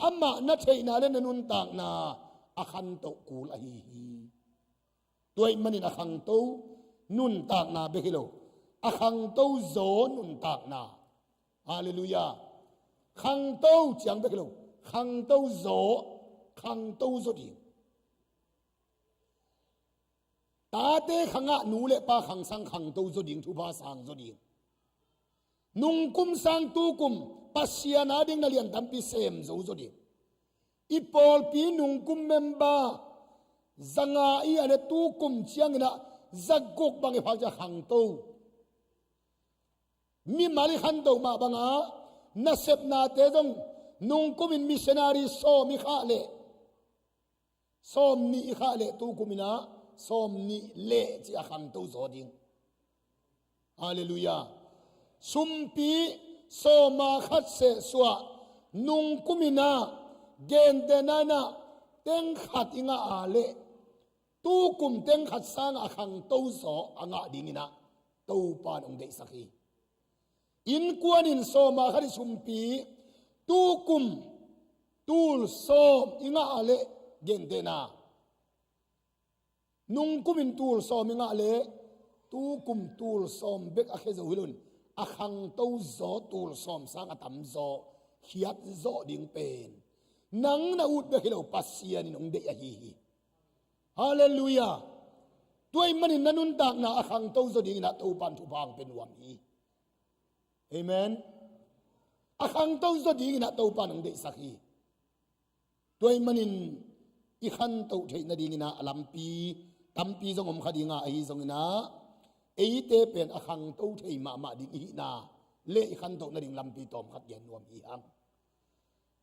amah na theihna le na nuntakna a khantoh kul ahi hi. Tua ahih manin a khangto nuntakna bek hi lo, a khangto zaw nuntakna. Halleluiah. Khangto ciang bek hi lo, khangto zaw, khangto zaw ding. Tate khangah nu le pa khangsang khangto zaw ding, thupha sang zaw ding. Nungkum sang tukum Pasian ading na lian tampi sem zo zaw ding. I pawlpi nungkum member zanga i a le tukum ciangin ah zaguk bang i phak ciang khangto. Mimal i khanto mah bangah nasepnate zong nungkumin missionary sawm i khah leh sawm nih i khah leh tukum in ah sawm nih leh ci a khangto zaw ding. Halleluiah. Sumpi sawma khat seh suah nungkum in ah gentehna in ah teng khat i ngah a leh tukum teng khat sangah a khangto zaw a ngah dingin ah Topa in hong deihsak hi. Innkuan in sawma khat i sumpi tukum tul sawm i ngah a leh gentehna nungkumin tul sawm i ngah leh tukum tul sawm bek a khia zo hi loin a khangto zaw tul sawm sang a tam zaw khiat zawh ding pen nang na ut bek hi lo, Pasian in hong deih ahi hi. Halleluiah. Tua ahih manin na nuntakna a khangto zaw dingin ah Topa in thupha hong pia nuam hi. Amen. A khangto zaw dingin ah Topa in hong deihsak hi. Tua ahih manin i khantoh theih nadingin ah a lampi tampi zong om kha ding a, ahi zongin ah eite pen a khangto thei mahmah ding i hihna le i khantoh nading lampi tawmkhat gen nuam hi hang.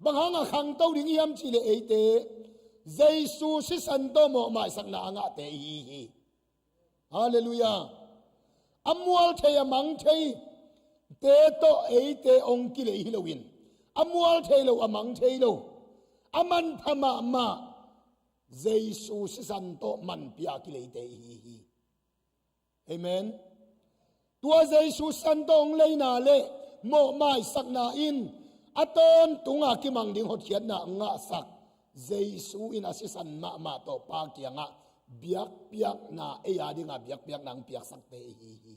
Bang hangah khangto ding i hiam cih leh eite Jesu sisan tawh mawhmaisakna a ngahte i hi hi. Halleluiah. A mual thei a mang thei te tawh eite hong kilei hi loin a mual thei lo, a mang thei lo, a manpha mahmah Jesu sisan tawh manpia a kileite i hi hi. Amen. Tua Jesu sisan tawh hong leina le mawhmaisakna in a tawntunga kimang ding hotkhiatna hong ngahsak Jesu in a sisan mahmah tawh Pa kiangah biakpiakna, ei a dinga biakpiakna hong piaksakte i hi hi.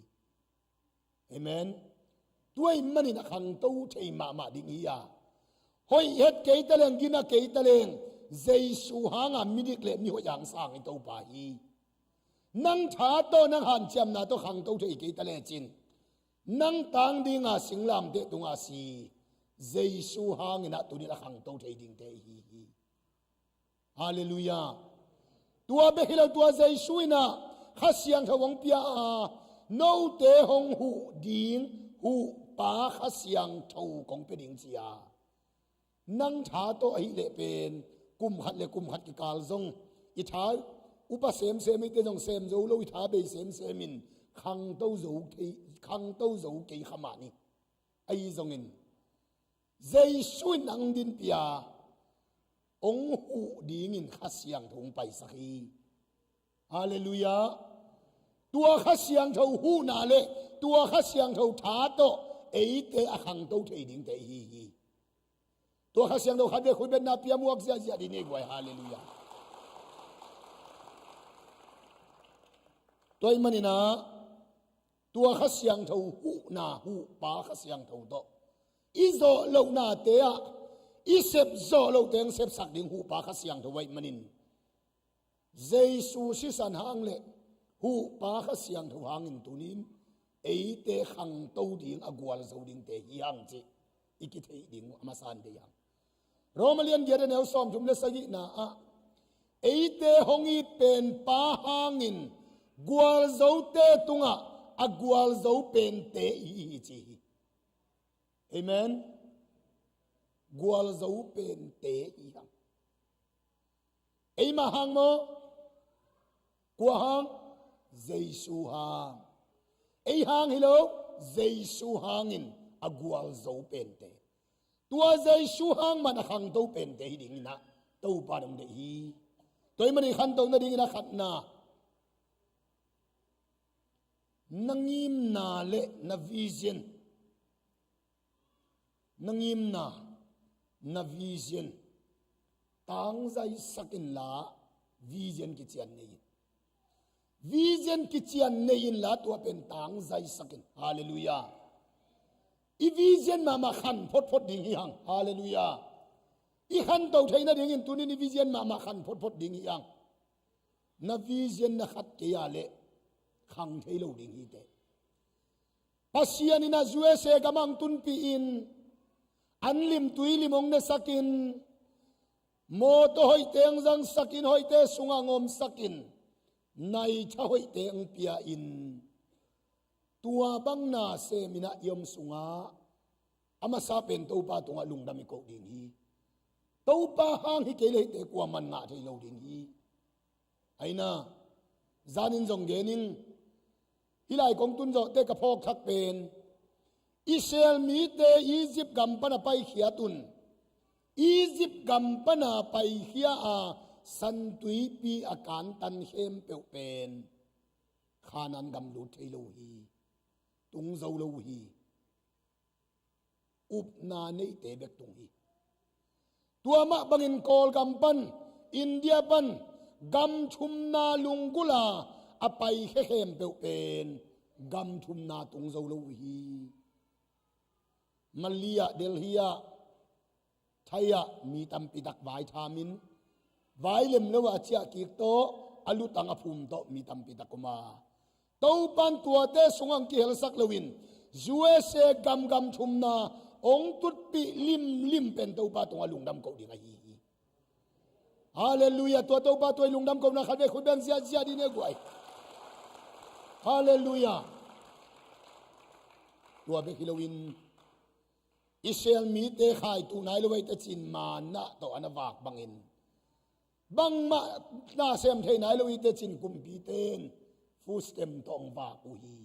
Amen. Tua ahih manin a khangto thei mahmah ding hi a, hoih het kei taleng, gina kei taleng, Jesu hanga midik le mihoih hang sang i Topa hi. Nang tha tawh, nang hanciamna tawh khangto thei kei talecin nang tang dinga singlamteh tunga si Jesu hangin ah tunin a khangto thei dingte i hi hi. Halleluiah. Tua bek hi lo, tua Jesu in ah Kha Siangtho hong pia a, note hong huh ding huhpa Kha Siangtho kong pia ding ci a. Nang tha tawh ahih leh pen kum khat le kum khat kikal zong i tha upa semsem, eite zong sem zo lo, i tha bei semsem in khangto zo kei, khangto zo kei kha mah ni. Ahi zongin Jesu in nang dinpih a hong huh dingin Kha Siangtho hong paisak hi. Halleluiah. Tua Kha Siangtho huhna le tua Kha Siangtho tha tawh eite a khangto thei dingte i hi hi. Tua Kha Siangtho khat vei khutbetna pia muak ziahziah dih ni guai. Halleluiah. Tua ahih manin ah tua Kha Siangtho huhna, huhpa Kha Siangtho tawh i zawh lohnate ah i sep zawh lohte hong sepsak ding huhpa Kha Siangtho ahih manin Jesu sisan hang le huhpa Kha Siangtho hangin tunin eite khangto ding, a gualzo dingte hi hang cih i kitheih ding uh a masa in deih hang. Roma lian giat a neu sawmthum le sagihna ah eite hong it pen Pa hangin gualzote tungah a gualzo pente i hi ci hi. Amen. Gualzo pente i hi hang. Eimah hang maw? Kua hang? Jesu hang. Ei hang hi lo, Jesu hangin a gualzo pente. Tua Jesu hang man a khangto pente hi dingin ah Topa nong deih hi. Tua ahih manin khantoh nadingin a khatna, na ngimna le na vision, na ngimna, na vision tangzaisak inla, vision kician nei in. Vision kician nei inla, tua pen tangzaisak in. Halleluiah. I vision mahmah khan photphot ding hi hang. Halleluiah. I khantoh theih nadingin tunin i vision mahmah khan photphot ding hi hang. Na vision na khat kei a leh khang thei lo ding hi teh. Pasian in ah U S A gam ah hong tunpih in, an lim tui lim hong nesak in, mawtaw hoih teng zangsak in, hoihte sungah hong omsak in, naitha hoihte hong pia in, tua bang nasem in ah i om sungah a masa pen Topa tungah lungdam i koh ding hi. Topa hang hi kei leh hihte kuaman ngah thei lo ding hi. Aina, zanin zong gen ing, hih lai kong tun zawhte ka phawk thak pen, Israel mite Egypt gam pan a paikhiat un, Egypt gam pan a paikhia a San Tuipi a kantan khempeuh pen Khanaan gam lut thei lo hi, tung zo lo hi. Upna neite bek tung hi. Tua mah bangin Kawlgam pan, India pan, gam thumna lunggulh a a paikhia khempeuh pen gam thumna tung zo lo uh hi. Malay ah, Delhi ah, Thai ah mi tampi tak vai thamin, vai lem lo a ciah kik tawh, a lutang a phum tawh mi tampi tak om a, Topan tuate sungah hong kihelsak loin U S A gam gam thumna hong tutpih limlim pen Topa tungah lungdam koh ding ahi hi. Halleluiah. Tua Topa tua i lungdam kohna khat vei khut beng ziahziah dih ni guai. Halleluiah. Tua bek hi loin Israel mite khaituh nai lo ahih teh cin manna tawh a na vak bangin, bangmah na sem thei nai lo ahih teh cin kumpite in food stamp tawh hong vak uh hi.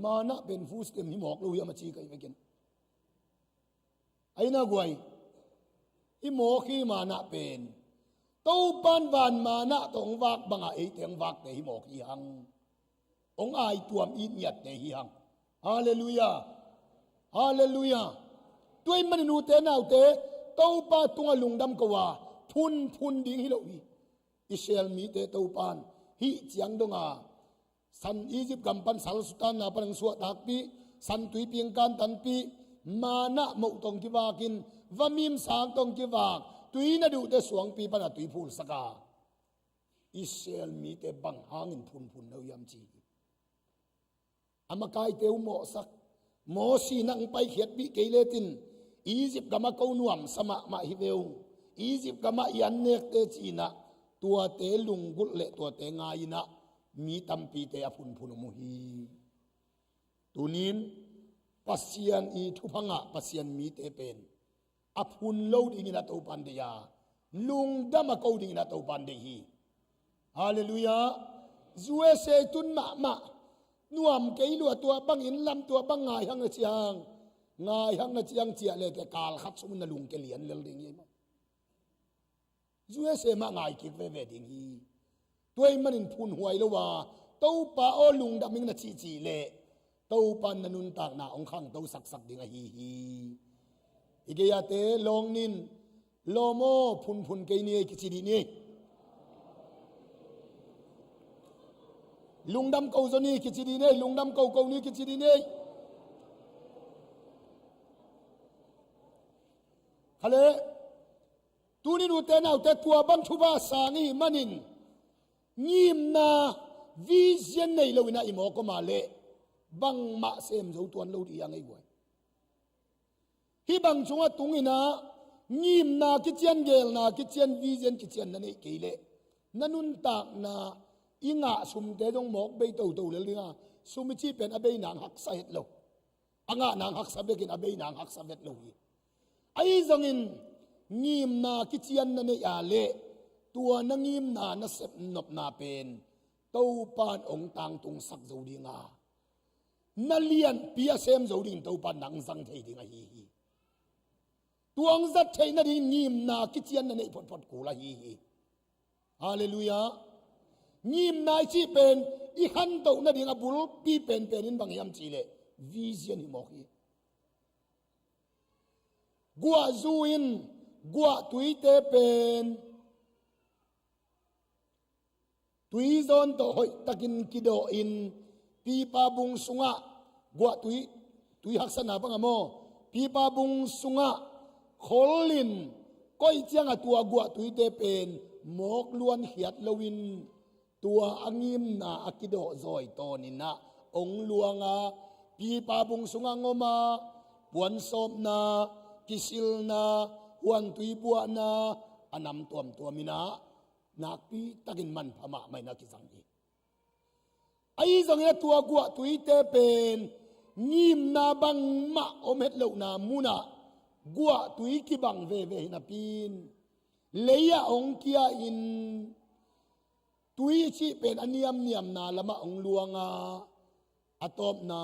Manna pen food stamp hi mawk lo hiam a ci ka hi vekin. Aina guai, hi mawk hi manna pen. Topan van manna tawh hong vak bangah eite hong vakte hi mawk hi hang. Hong aituam it ngiatte hi hang. Halleluiah. Halleluiah. Tua ahih manin ute naute, Topa tungah lungdam ko a, phunphun ding hi lo hi. Israel mite Topan hih ciang dong a, San Egypt gam pan sal sutanna pan hong suahtakpih, San Tuipi hong kantanpih, manna moh tawh hong kivakin, vamim sang tawh hong kivak, tui na duhte suangpi pan a tui phulsak a, Israel mite bang hangin phunphun lo hiam ci hi. A makaite uh mawhsak, Mosi na hong paikhiatpih kei lecin Egypt gamah ko nuamsa mahmah hi ve uh, Egypt gamah i an nekte ci-in ah, tuate lunggulh le tuate ngai-in ah mi tampite a phunphun om uh hi. Tunin Pasian i thupha ngah Pasian mite pen a phun lo dingin a Topan deih a, lungdam a ko dingin a Topan deih hi. Halleluiah. U S A tun mahmah, nuam kei lua, tua bangin lam, tua bang ngaihang na ciang, ngaihang na ciang ciah le teh kal khat sung na lungke lian lel ding hi maw? U S A mah ngai kik veve ding hi. Tua ahih manin phunhuai lo a, Topa aw lungdam ing na cihcih leh Topan na nuntakna hong khangto saksak ding ahi hi. I gei-ate lawng nin, lawm aw phunphun kei ni ei kici dih ni ei. Lungdam ko zaw ni kici dih ni ei, lungdam ko ko ni kici dih ni ei. Khale, tunin ute naute tua bang thupha sang i hih manin, ngimna vision nei loin ah i mawk om a leh bangmah sem zo tuan lo dih a ngei guai. Hih bang cungah tungin ah ngimna kician, gelna kician, vision kician na neih kei leh na nuntakna i ngah sumte zong mawk bei toto lel ding a, Sum i cih pen a bei nang haksa het lo. A ngah nang haksa bekin a bei nang haksa vet lo hi. Ahi zongin ngimna kician na neih a leh tua na ngimna na sep nopna pen Topan ong tangtungsak zo dinga, na lianpi a sem zo dingin Topan nang zang thei ding ahi hi. Tua ong zat theih nading ngimna kician na neih photphot kul ahi hi. Halleluiah. Ngimna i cih pen i khantoh nading a bulpi penpen in bang hiam cihleh vision hi mawk hi. Guahzu in guahtuite pen tuizawn tawh hoihtakin kidawhin pipa bung sungah guahtui, tui haksatna bangah maw, pipa bung sungah kholin koih ciangah tua guahtuite pen mawk luankhiat loin tua a ngimna a kidawh zawi tawninah ong luanga pipa bung sungah ngoma puansawpna, kisilna, huantui buahna a nam tuamtuam inah nakpi takin manpha mahmah in a kizang hi. Ahi zongin a tua guahtuite pen ngimna bangmah om het lohna munah guahtui kibang veve hi napi-in lei-ah ong kia-in tui i cih pen a niamniamna lamah ong luanga a tawpna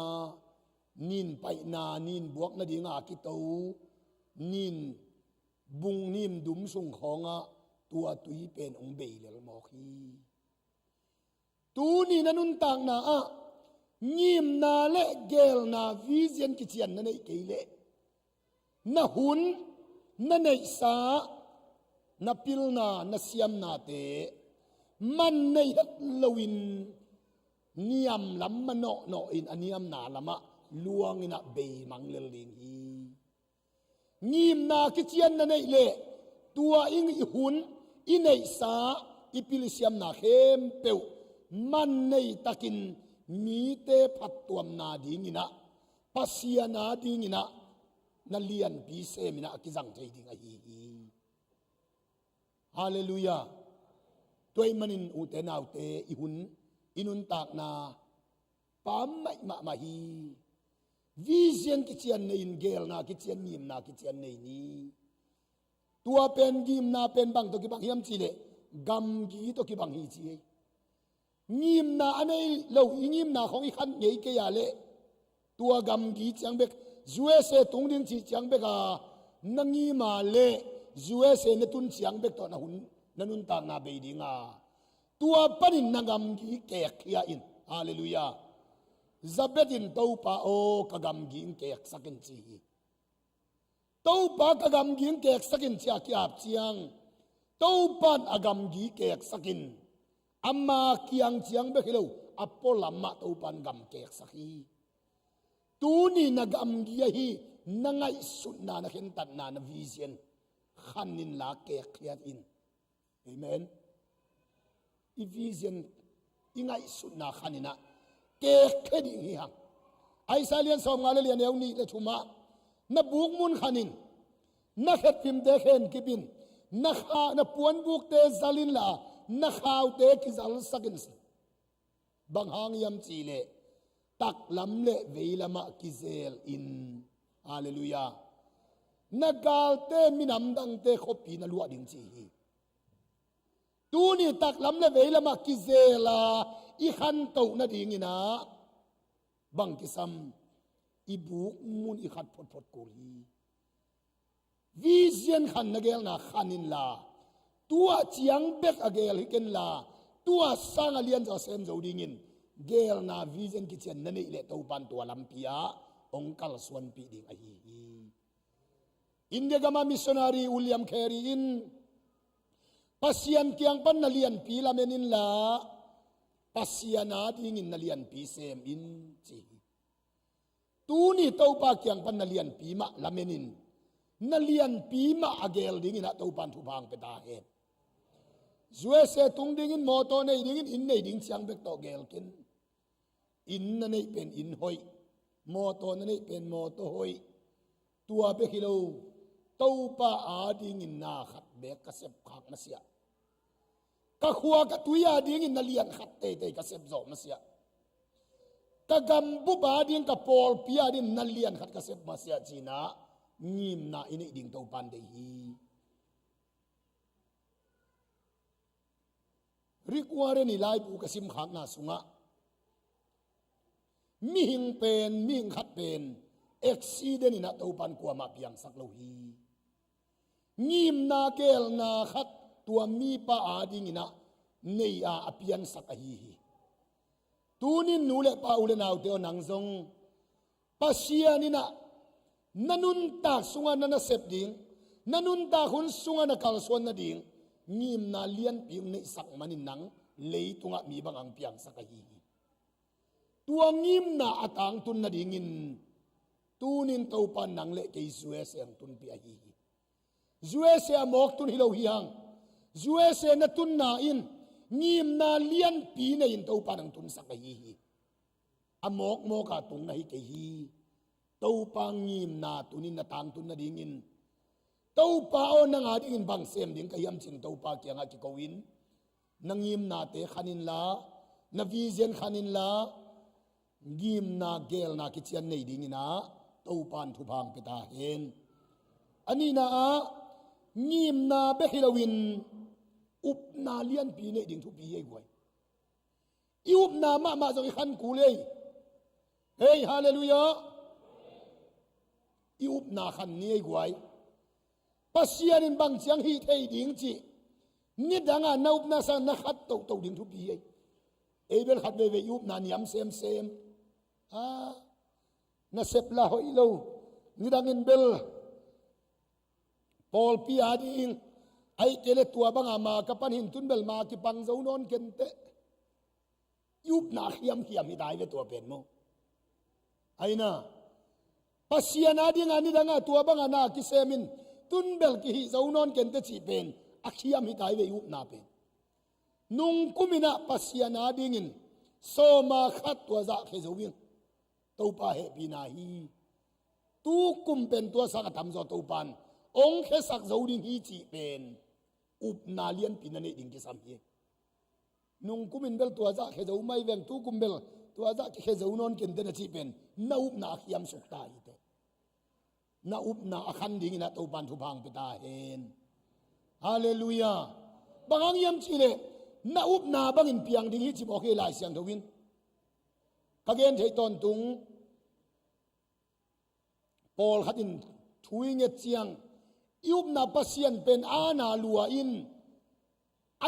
nin paihna nin buak nadinga a kito nin bung nin dum sung khawngah tua tui pen ong bei lel mawk hi. Tuni na nuntakna ah ngimna le geelna vision kician na neih kei leh na hun, na neihsa, na pilna, na siamnate man nei het loin niam lam manawhnawh in a niamna lamah luanginah beimang lel ding hi. Ngimna kician na neih leh tua i hun, i neihsa, i pil i siamna khempeuh man neitakin mite phattuamna dinginah, Pasian a dinginah na lianpi seminah a kizang thei ding ahi hi. Halleluiah. Tua ahih manin ute naute, i hun, i nuntakna pammaih mahmah hi. Vision kician nei in, geelna kician, ngimna kician nei ni. Tua pen ngimna pen bang tawh kibang hiam cihleh gamgi tawh kibang hi ci hi. Ngimna a nei lo i ngimna khawng i khan ngei kei a leh tua gamgi ciang bek, U S A tung ding cih ciang bek a na ngim a leh U S A na tun ciang bek tawh na hun, na nuntakna bei dinga, tua panin na gamgi kekkhia in. Halleluiah. Jabez in Topa aw, ka gamgi ong keksak in ci hi. Topa, ka gamgi ong keksak in ci-a ki-ap ciang Topan a gamgi keksak in, ama kiang ciang bek hi lo, a pualamah Topan gam keksak hi. Tuni na gamgi ahi, na ngaihsutna, na khentatna, na vision khan inla kekkhiat in. Amen. I vision, i ngaihsutna khan inah kekkhia ding hi hang. Isaiah lian sawmnga le lian, neu nih le thumah na bukmun khan in, na khetphimte khen kip in, na kha, na puanbukte zal inla na khaute kizalsak in. Bang hang hiam cihleh taklam le veilamah kizel in. Halleluiah. Na galte minam dangte khuapi na luah ding ci hi. Tuni taklam le veilamah kizela i khantoh nadinginah bang kisam, i bukmun i khat photphot kul hi. Vision khan na geelna khan inla, tua ciang bek a geel hi kenla, tua sanga lianzaw sem zo dingin geelna vision kician na neih leh Topan tua lampi ah hong kalsuanpih ding ahi hi. India gama missionary William Carey in Pasian kiang pan na lianpi lamen inla, Pasian a dingin na lianpi sem in ci hi. Tuni Topa kiang pan na lianpi mah lamen in, na lianpi mah a geel dingin ah Topan thupha hong pia ta hen. U S A tung dingin, mawtaw nei dingin, inn nei ding ciang bek tawh geel ken. Inn na neih pen inn hoih, mawtaw na neih pen mawtaw hoih, tua bek hi lo, Topa a dingin na khat bek ka sep khak masiah. Ka khua ka tui a dingin na lian khat teitei ka sep zawh masiah. Ka gambup ading, ka pawlpi ading na lian khat ka sep masiah cinah ngimna i neih ding Topan deih hi. Rick Warren i laibu ka simkhakna sungah mihing pen, mihing khat pen accident inah Topan kuamah piangsak lo hi. Ngimna gelna khat tua mipa adinginah nei a, a piansak ahi hi. Tunin nu le pa, u le naute aw, nang zong Pasian inah na nuntak sungah na nasep ding, na nuntak hun sungah na kalsuan nading ngimna lianpi hong neihsak manin nang leitungah mi bang ang piangsak ahi hi. Tua ngimna a tangtun nadingin tunin Topan nang le kei U S A ang tunpih ahi hi. U S A a mawk tun hi lo hi hang. U S A na tunna in ngimna lianpi nei-in Topan ang tunsak ahi hi. A mawkmawk a tung na hi kei hi. Topa ngimna tunin na tangtun nadingin, Topa aw, nang adingin bang sem ding ka hiam cin Topa kiangah kiko in, na ngimnate khan inla, na vision khan inla, ngimna gelna kician nei dinginah Topan thupha hong pia ta hen. A nihna ah, ngimna bek hi loin upna lianpi neih ding thupi hi ei guai. I upna mahmah zong i khan kul ei. Hei, halleluiah. I upna khan ni ei guai. Pasian in bang ciang hih thei ding cih nidangah na upna sang na khat tohtoh ding thupi hi ei. Ei bel khat veivei i upna niam semsem. A, na sep la hoih lo. Nidangin bel pawlpi ading, ahih kei le tua banga ma ka pan hin, tun bel ma kipang zo nawn kenteh. I upna khiamkhiam hi tai ve tua pen maw? Aina, Pasian adinga nidanga tua banga na kisemin, tun bel kihih zo nawn kenteh cih pen a khiam hi tai ve i upna pen. Nungkuminah Pasian adingin sawma khat tua zahkhia zo ing. Topa hehpihna hi. Tu kum pen tua sang a tamzaw Topan hong khiasak zo ding hi cih pen upna lianpi na neih ding kisam hi. Nungkumin bel tua zah khia zo mai veng, tu kum bel tua zah kikhia zo nawn kenteh na cih pen na upna a khiamsuk ta hi teh. Na upna a khan dinginah Topan thupha hong pia ta hen. Halleluiah. Bang hang hiam cihleh na upna bangin piang ding hi ci mawk hi Lai Siangtho in. Ka gen theih tawntung, pawlkhat in thu i nget ciang, i upna Pasian pen aana lua in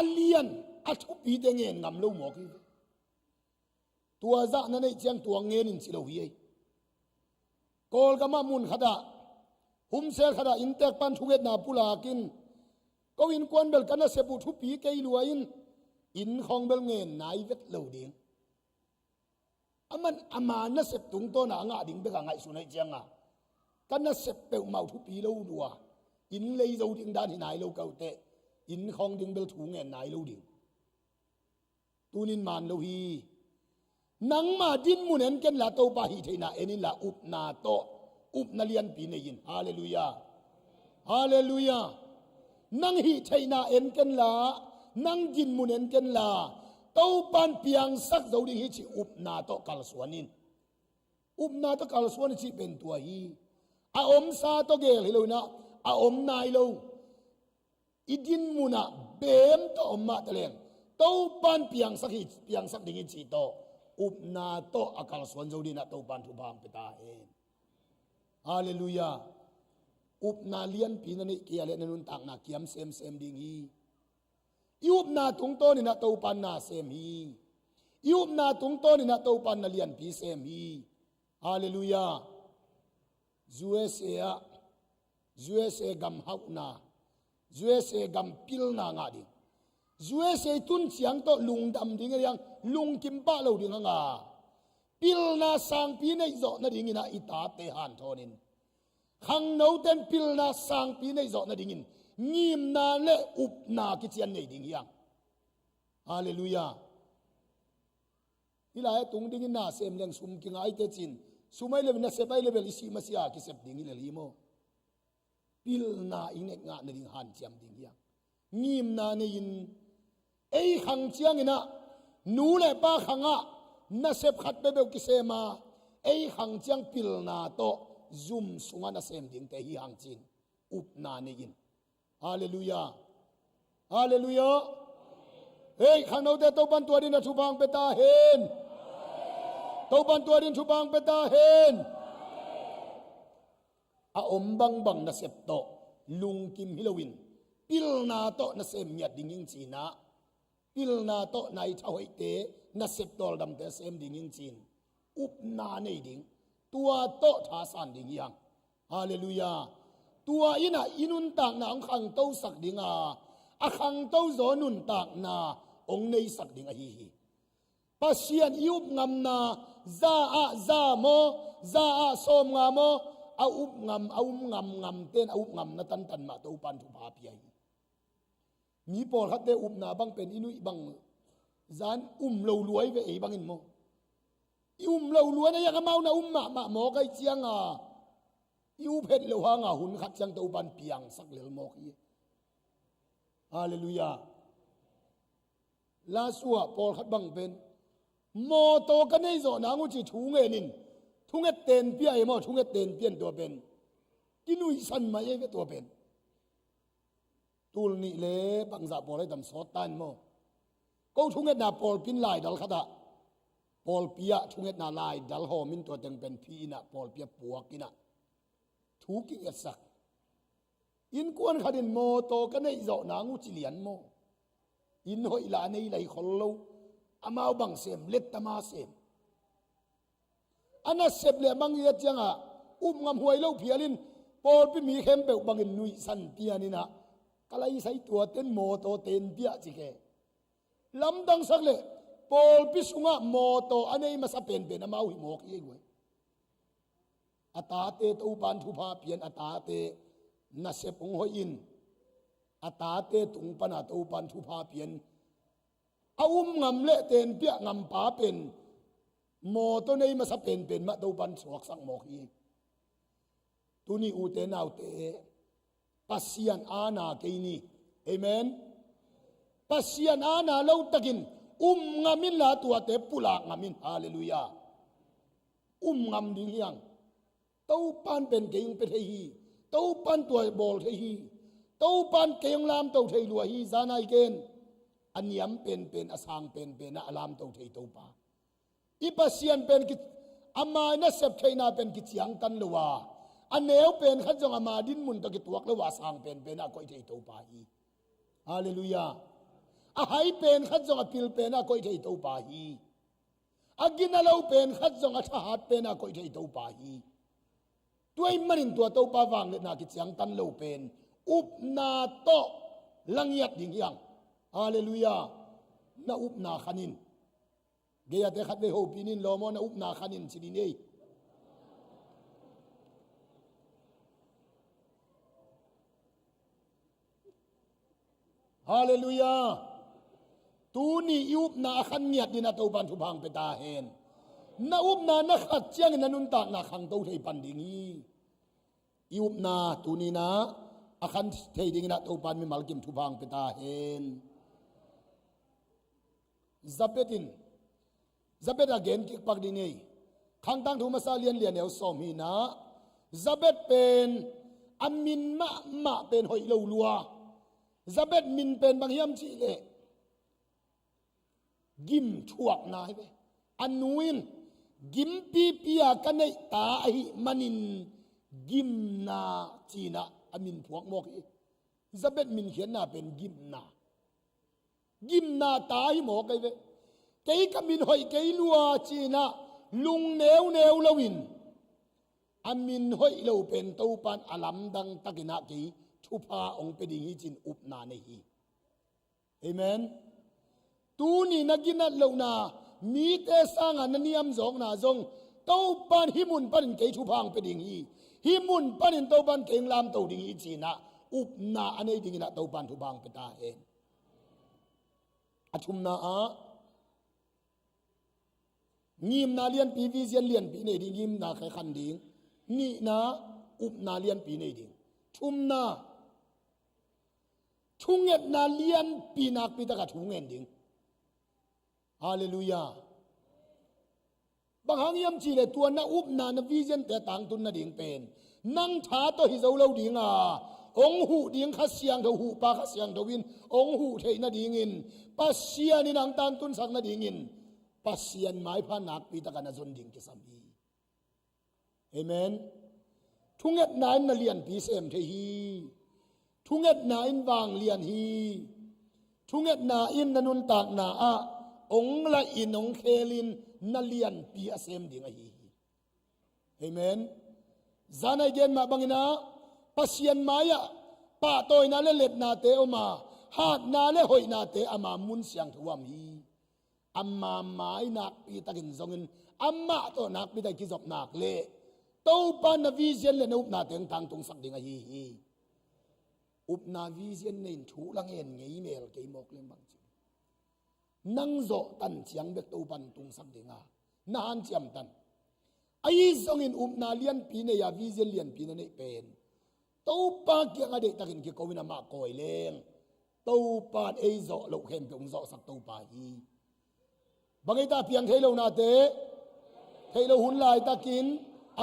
a lian, a thupite ngen ngam lo mawk hi. Tua zah na neih ciang tua ngen in ci lo hi ei. Kawlgamah mun khatah, humsel khatah inntek pan thungetna pulakin, ko innkuan bel ka nasep uh thupi kei lua in, inn khawng bel ngen nai vet lo ding. Aman ama nasep tungtawna a ngah ding bek a ngaihsun ahih cianga, ka nasep peuhmah uh thupi lo lua, inn lei zo ding dan hi nai lo ka uh teh, inn khawng ding bel thu ngen nai lo ding. Tunin man lo hi. Nangma dinmun en kenla, Topa hih theihna en inla, upna tawh, upna lianpi nei in. Halleluiah. Halleluiah. Nang hih theihna en kenla, nang dinmun en kenla, Topan piangsak zo ding hi cih upna tawh kalsuan in. Upna tawh kalsuan i cih pen tua hi. A omsa tawh gel hi lo inah, a om nai lo. I dinmunah bem tawh om mah taleng, Topan piangsak hi, piangsak ding hi cih tawh, upna tawh a kalsuan zo dinah Topan thupha hong pia ta hen. Halleluiah. Upna lianpi na neih kei a leh na nuntakna kiam semsem ding hi. I upna tungtawninah Topan na sem hi. I upna tungtawninah Topan na lianpi sem hi. Halleluiah. U S A ah, U S A gam hauhna, U S A gam pilna ngah ding. U S A tun ciang tawh lungdam ding a diang, lungkim pah lo ding hanga, pilna sangpi neih zawh nadinginah i tate hanthawnin, khangnoten pilna sangpi neih zawh nadingin ngimna le upna kician nei ding hiang. Halleluiah. Hih lai-ah tung dingin na sem leng sum kingaite cin, sum ai level, nasep ai level, i sih masiah kisep ding hi lel hi maw? Pilna i neih ngah nading hanciam ding hiang. Ngimna nei-in, ei khang cianginah, nu le pa khangah Nasep khat peuhpeuh kisem a, ei khang ciang pilna tawh zum sungah nasem dingte hi hang cin, upna nei in. Halleluiah. Halleluiah. Hei, khangnote Topan tua dingin a thupha hong pia ta hen. Topan tua dingin thupha hong pia ta hen. A om bangbang nasep tawh lungkim hi loin, pilna tawh nasem ngiat ding hing cin ah, pilna tawh na i tha hoihte, nasep tawldamte sem ding hing cin, upna nei ding, tua tawh thasan ding hi hang. Halleluiah. Tua in ah i nuntakna hong khangtosak ding a, a khangto zaw nuntakna hong neisak ding ahi hi. Pasian i upngamna, za ah za maw, za ah sawmnga maw, a upngam, a um ngamngamte in a upngamna tantan mah Topan thupha pia hi. Mi pawlkhatte upna bang pen i nuih bang zan um lo lua hi ve, ei bangin maw. I um lo lua na, iang amau na um mahmah mawk ahih ciang a, i up het loh hang a hun khat ciang Topan piangsak lel mawk hi. Halleluiah. Lasuah pawlkhat bang pen, mawtaw ka neih zawh nang uh ci thu ngen in, thunget tenpia e maw, thunget tenpia in tua pen kinuihsan mah e ve tua pen. Tul nih le bangzah pawl ahi tam sawt ta in maw. Ko thungetna pawlpi in laidal khat ah, pawlpi ah thungetna laidal hawm in tua teng pen phi in ah pawlpi ah puak in ah thu kingetsak. Innkuan khat in mawtaw ka neih zawh nang uh ci lian maw. Inn hoih lah a nei lai khol lo. Amau bang sem, letta ma sem. A nasep le a mang i et ciang a, upngam huai lo phial in, pawlpi mi khempeuh bangin nuihsan pian in ah, ka laisai tuate in mawtaw tenpia ci khe. Lamdangsak leh, pawlpi sungah mawtaw a nei masa penpen amau hi mawk hi ei guai. A tate Topan thupha pia in, a tate nasep hong hoih in, a tate tung pan a Topan thupha pia in, a um ngam le tenpia ngampa pen mawtaw nei masa penpen mah Topan suaksak mawk hi. Tuni ute naute, Pasian aana kei ni. Amen. Pasian aana lo takin um ngam inla tuate pulak ngam in. Halleluiah. Um ngam ding hi hang. Topan pen kei hong pia thei hi. Topan tua bawl thei hi. Topan kei hong lamto thei lua hi. Zan a i gen, a niam penpen, a sang penpen ah a lamto thei Topa. I Pasian pen ki, ama nasep theihna pen kiciangtan lo a, a neu pen khat zong ama dinmun tawh kituak lo a, a sang penpen ah a koih thei Topa hi. Halleluiah. A hai pen khat zong a pil pen ah a koih thei Topa hi. A gina lo pen khat zong a thahat pen ah a koih thei Topa hi. Tua ahih manin tua Topa vangliatna kiciangtan lo pen upna tawh la ngiat ding hi hang. Halleluiah. Na upna khan in. Gei-ate khat vei hopih in, lawm aw, na upna khan in ci ni ei. Halleluiah. Tuni i upna a khan ngiat dingin a Topan thupha hong pia ta hen. Na upna na khat ciangin na nuntakna khangto thei pan ding hi. I upna tuni in ah a khan thei dingin a Topan mimal kim thupha hong pia ta hen. Zabet in, Zabet a gen kik pak ding ei. Khangtang thu masa lian lian neu sawm hi in ah, Zabet pen a min mahmah pen hoih lo lua. Zabet min pen bang hiam cih leh gim thuakna hi ve. A nu in gimpipi a ka neih ta ahih manin gimna ci in ah a min phuak mawk hi. Zabet min khiatna pen gimna. Gimna ta hi mawk ahi ve. Kei ka min hoih kei lua ci in ah lung neuneu loin a min hoih lo pen Topan a lamdang takin ah kei thupha hong pia ding hi ci in upna nei hi. Amen. Tuni na ginat lohna, mite sanga na niamzawkna zong Topan hih mun panin kei thupha hong pia ding hi. Hih mun panin Topan kei hong lamto ding hi ci in ah upna a nei dingin ah Topan thupha hong pia ta hen. A thumna ah ngimna lianpi, vision lianpi nei ding, ngimna khe khan ding. Nihna, upna lianpi nei ding. Thumna, thungetna lianpi nakpi taka thu ngen ding. Halleluiah. Bang hang hiam cihleh tua na upna na vision te a tangtun nading pen nang tha tawh hi zo lo dinga, hong huh ding Kha Siangtho, huhpa Kha Siangtho in hong huh theih nadingin, Pasian in hong tangtunsak nadingin Pasian maipha nakpi takin na zon ding kisam hi. Amen. Thungetna in na lianpi sem thei hi. Thungetna in vanglian hi. Thungetna in na nuntakna ah hong lahin hong khelin na lianpi a sem ding ahi hi. Amen. Zan a i gen mah bangin ah Pasian mai-ah pahtawina le letnate om a, hatna le hoihnate ama mun siangtho ah om hi. Ama mai nakpi takin zongin, amah tawh nakpi takin kizop nak leh Topa na vision le na upnate hong tangtungsak ding ahi hi. Upna vision nei in thu la ngen ngei mel kei mawk leng bang ci. Nang zawh tan ciang bek Topa in tungsak ding a, na hanciam tan. Ahi zongin upna lianpi nei a, vision lianpi na neih pen Topa kiangah deihtakin kiko in amah kawi leng Topa in ei zawh loh khempeuh hong zawhsak Topa hi. Bang ei ta a piang thei lo nate, theih loh hun laitakin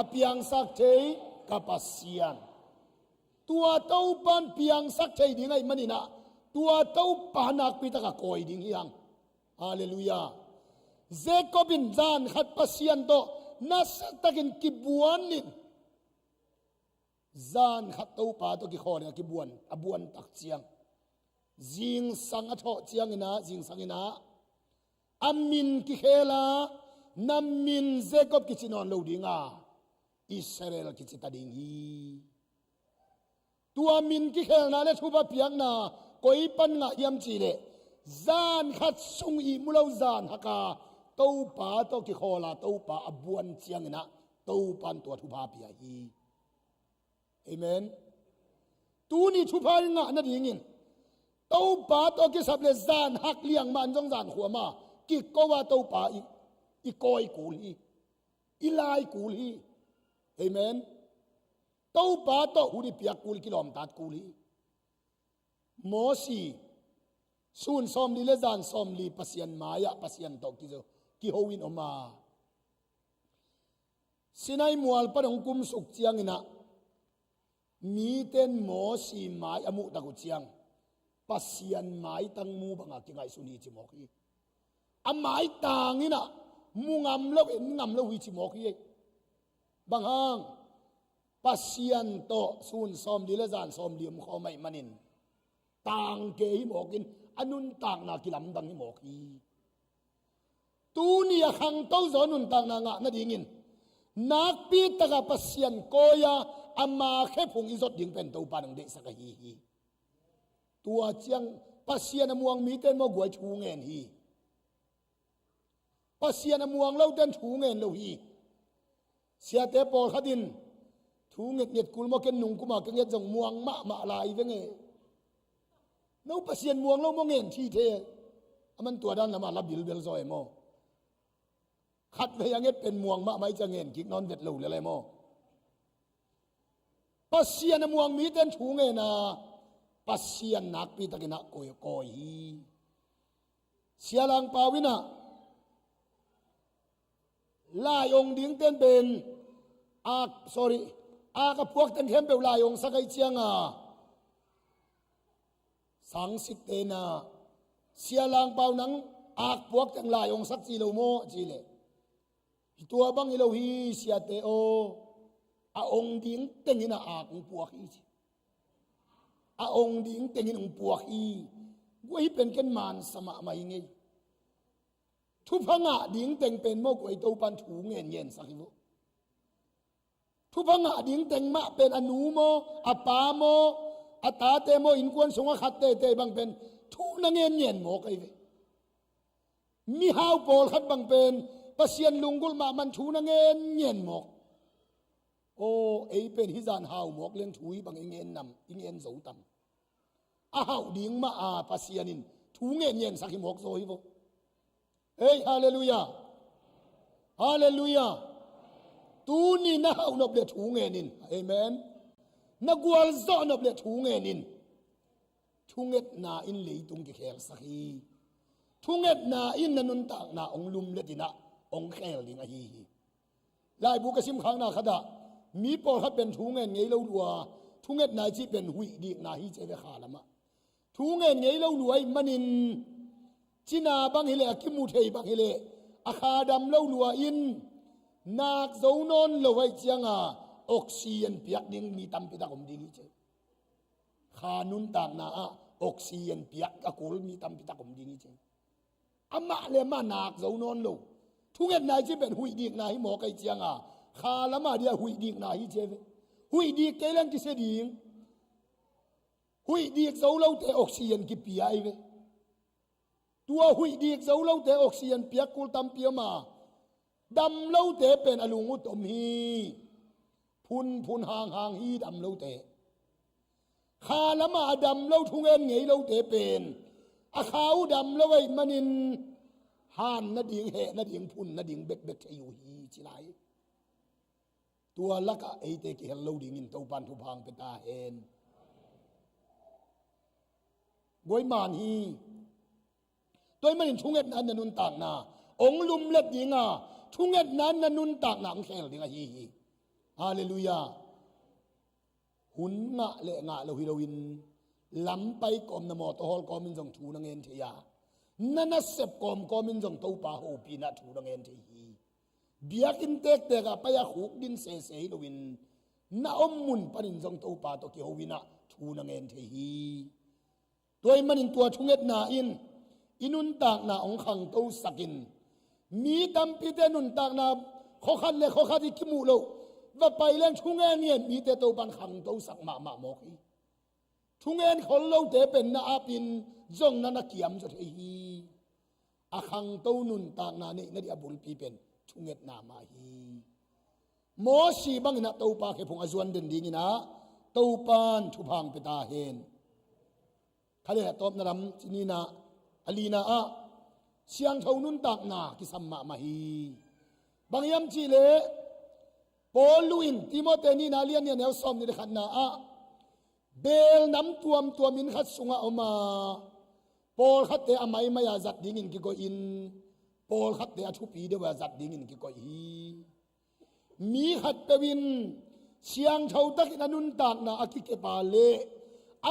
a piangsak thei ka Pasian. Tua Topa in piangsak thei ding ahih manin ah, tua Topa nakpi takin kawi ding hi hang. Halleluiah. Jacob in zan khat Pasian tawh nasiatakin kibuan in, zan khat Topa tawh kikhawl in a kibuan, a buan tak ciang, zingsang a thawh ciangin ah, zingsang in ah, a min kikhel a, na min Jacob kici nawn lo ding a, Israel kici ta ding hi. Tua min kikhelna le thupha piakna koi pan ngah hiam cihleh, zan khat sung ihmu lo zan hak a Topa tawh kikhawl a, Topa a buan ciangin ah, Topa in tua thupha pia hi. Amen. Tuni thupha i ngah nadingin, Topa tawh kisap le zan hak liang mah in zong zan khuam a, kiko a Topa i, i kawi kul hi, i lai kul hi. Amen. Topa tawh hun i piak kul, kilawmtat kul hi. Mosi, sun sawmli le zan sawmli Pasian mai-ah Pasian tawh kizo, kiho in om a, Sinai mual pan hong kumsuk ciangin ah, miten Mosi mai a muh tak uh ciang, Pasian maitang mu banga kingaihsun hi ci mawk hi. A maitang in ah, mu ngam lo, en ngam lo hi ci mawk hi. Bang hang, Pasian tawh sun sawmli le zan sawmli om khawm ahih manin, tangke hi mawk in, a nuntakna kilamdang hi mawk hi. Tuni a khangto zaw nuntakna ngah nadingin, nakpi takin Pasian kawi a, ama khephung i zot ding pen Topa in hong deihsak ahi hi. Tua ciang Pasian a muang mite in maw guai thu ngen hi. Pasian a muang lote in thu ngen lo hi. Siate pawlkhat in thu ngetnget kul maw, ken nungkum a ka nget zong muang mahmah lai veng e. No Pasian muang lo maw ngen thei thei e. A man tua dan lam a la bilbel zaw e maw. Khatvei a nget pen muang mahmah i ci a ngen kik nawn vet lo lel e maw. Pasian a muang mite in thu ngen a, Pasian nakpi takin ah kawi, kawi hi. Sia Lang Pau in ah, lai ong dingte in pen, ak, sorry, ak a puakte in khempeuh lai ong sak ahih ciangin, sangsikte in ah, Sia Lang Pau, nang ak puakte in lai ong sak ci lo maw, ci leh, hi, tua bang hi lo hi, siate aw, a ong ding teng in ah ak hong puak hi, ci. A ong ding teng in hong puak hi. Guai, hih pen ken mansa mahmah hi ngei. Thupha ngah ding teng pen maw guai, Topa in thu ngen ngensak hi vo. Thupha ngah ding teng mah pen a nu maw, a pa maw, a tate maw, innkuan sungah khat teitei bang pen thu na ngen ngen mawk ahi ve. Mihau pawlkhat bang pen Pasian lunggulh mahmah in thu na ngen ngen mawk. Aw, ei pen hih zan hau mawk leng thu hih bang i ngen nam, i ngen zo tam. A hauh ding mah a Pasian in thu ngen ngensak hi mawk zaw hi vo. Ei, halleluiah. Halleluiah. Tuni na hauh nop leh thu ngen in. Amen. Na gualzawh nop leh thu ngen in. Thungetna in leitung kikhelsak hi. Thungetna in na nuntakna hong lumlet in ah, hong khel ding ahi hi. Laibu ka simkhakna khatah mi pawlkhat pen thu ngen ngei lo lua, thungetna i cih pen huih dikna hi ci ve kha lamah. Thu ngen ngei lo lua ahih manin cina bang hileh, a kimu thei bang hileh, a kha dam lo lua in nak zo nawn lo ahih cianga oxygen piak ding mi tampi tak om ding hi ci. Kha nuntakna ah oxygen piak a kul mi tampi tak om ding hi ci. Amah le amah nak zo nawn lo. Thungetna i cih pen huih dikna hi mawk ahih cianga kha lamah dia huih dikna hi ci ve. Huih dik kei leng kisia ding. Huih dik zo lote oxygen kipia ahi ve. Tua huih dik zo lote oxygen piak kul tampi om a, dam lote pen a lung uh tom hi. Phunphun hanghang hi dam lote. Kha lamah a dam lo, thungen ngei lote pen a kha uh dam lo ahih manin han nading, heh nading, phun nading bekbek thei uh hi ci lai. Tua lakah eite kihel lo dingin Topan thupha hong pia ta hen. Guai man hi. Tua ahih manin thungetna in na nuntakna hong lumlet dinga, thungetna in na nuntakna hong khel ding ahi hi. Halleluiah. Hun ngah le ngah lo hi loin, lam pai kawm, na mawtaw hawl kawmin zong thu na ngen thei a, na nasep kawmkawmin zong Topa hopihna thu na ngen thei hi. Biakinn tektek ah pai a khukdin sese hi loin, na om mun panin zong Topa tawh kiho in ah thu na ngen thei hi. Tua ahih manin tua thungetna in i nuntakna hong khangtosak in, mi tampite nuntakna khuakhat le khuakhat i kimuh loh, va pai leng thungen ngen mite Topan khangtosak mahmah mawk hi. Thungen khol lote pen na apin zong na na kiam zaw thei hi. A khangto nuntakna neih nading a bulpi pen thungetna mah hi. Mosi bangin ah Topa khephung a zuan den dingin ah Topan thupha hong pia ta hen. Kha le a tawpna lam ci nina, a lina ah siangtho nuntakna kisam mahmah hi. Bang hiam cihleh Paul in Timote nihna a lian nih a neu sawmnih le khatna ah, beel nam tuamtuam inn khat sungah om a, pawlkhatte a maimai a zat dingin kikoih in, pawlkhatte a thupi deuh a zat dingin kikoih hi. Mi khatpeuh in siangtho takin a nuntakna a kikep a leh,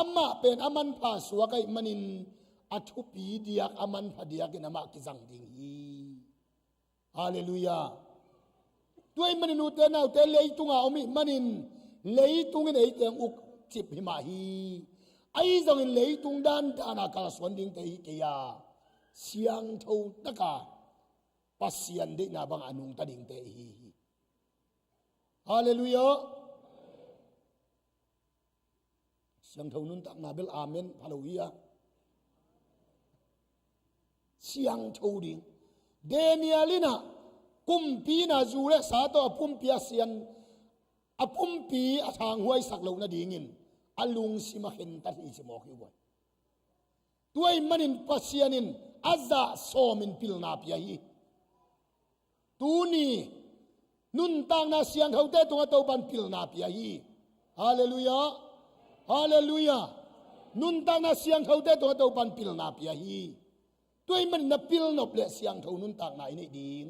amah pen a manpha suak ahih manin a thupi diak, a manpha diakin amah kizang ding hi. Halleluiah. Tua ahih manin ute naute, leitunga om ahih manin leitung in eite hong ukcip hi mah hi. Ahi zongin leitung dandana kalsuan dingte hi kei a, siangtho taka Pasian deihna bangah a nungta dingte ihi hi. Halleluiah. Siangtho nuntakna bel amen pha lo hi a, siangtho ding. Daniel in ah kumpi in ah zu le sa tawh a pumpi a sian, a pumpi a thanghuaisak loh nadingin a lungsim a khentat hi ci mawk hi uh a. Tua ahih manin Pasian in a zah sawmin pilna pia hi. Tuni nuntakna siangthote tungah Topan pilna pia hi. Halleluiah. Halleluiah. Nuntakna siangthote tungah Topan pilna pia hi. Tua ahih manin na pilnop le siangtho nuntakna i neih ding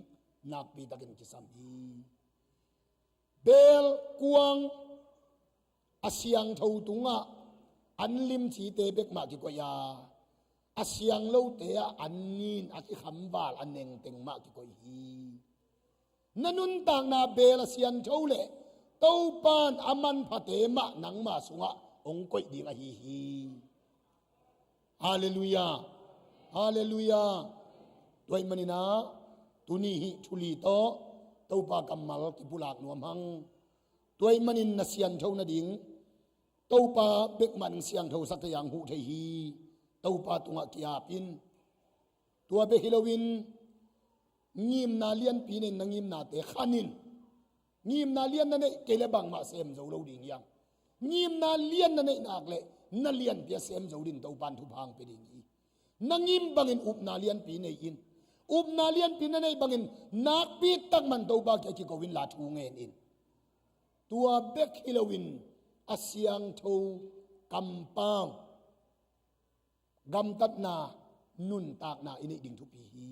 nakpi takin kisam hi. Beel, kuang, a siangtho tungah an limcite bek mah kikoih a, a siang lote ah an nin a kikhamval a nengteng mah kikoih hi. Na nuntakna beel a siangtho le Topan a manphate mah nangma sungah hong koih ding ahi hi. Halleluiah. Halleluiah. Tua ahih manin ah tuni hih thu li tawh Topa kammal kipulak nuam hang. Tua ahih manin na siangtho nading Topa bek mah in siangthosak thei a, hong huh thei hi. Topa tungah ki-ap in. Tua bek hi loin ngimna lianpi nei in, na ngimnate khan in. Ngimna lian na neih kei leh bangmah sem zo lo ding hi hang. Ngimna lian na neih nak leh na lianpi a sem zo dingin Topan thupha hong pia ding hi. Na ngim bangin upna lianpi nei in. Upna lianpi na neih bangin nakpi tak mah in Topa kiang kiko in la thu ngen in. Tua bek hi loin a siangtho kampau, gamtatna nuntakna i neih ding thupi hi.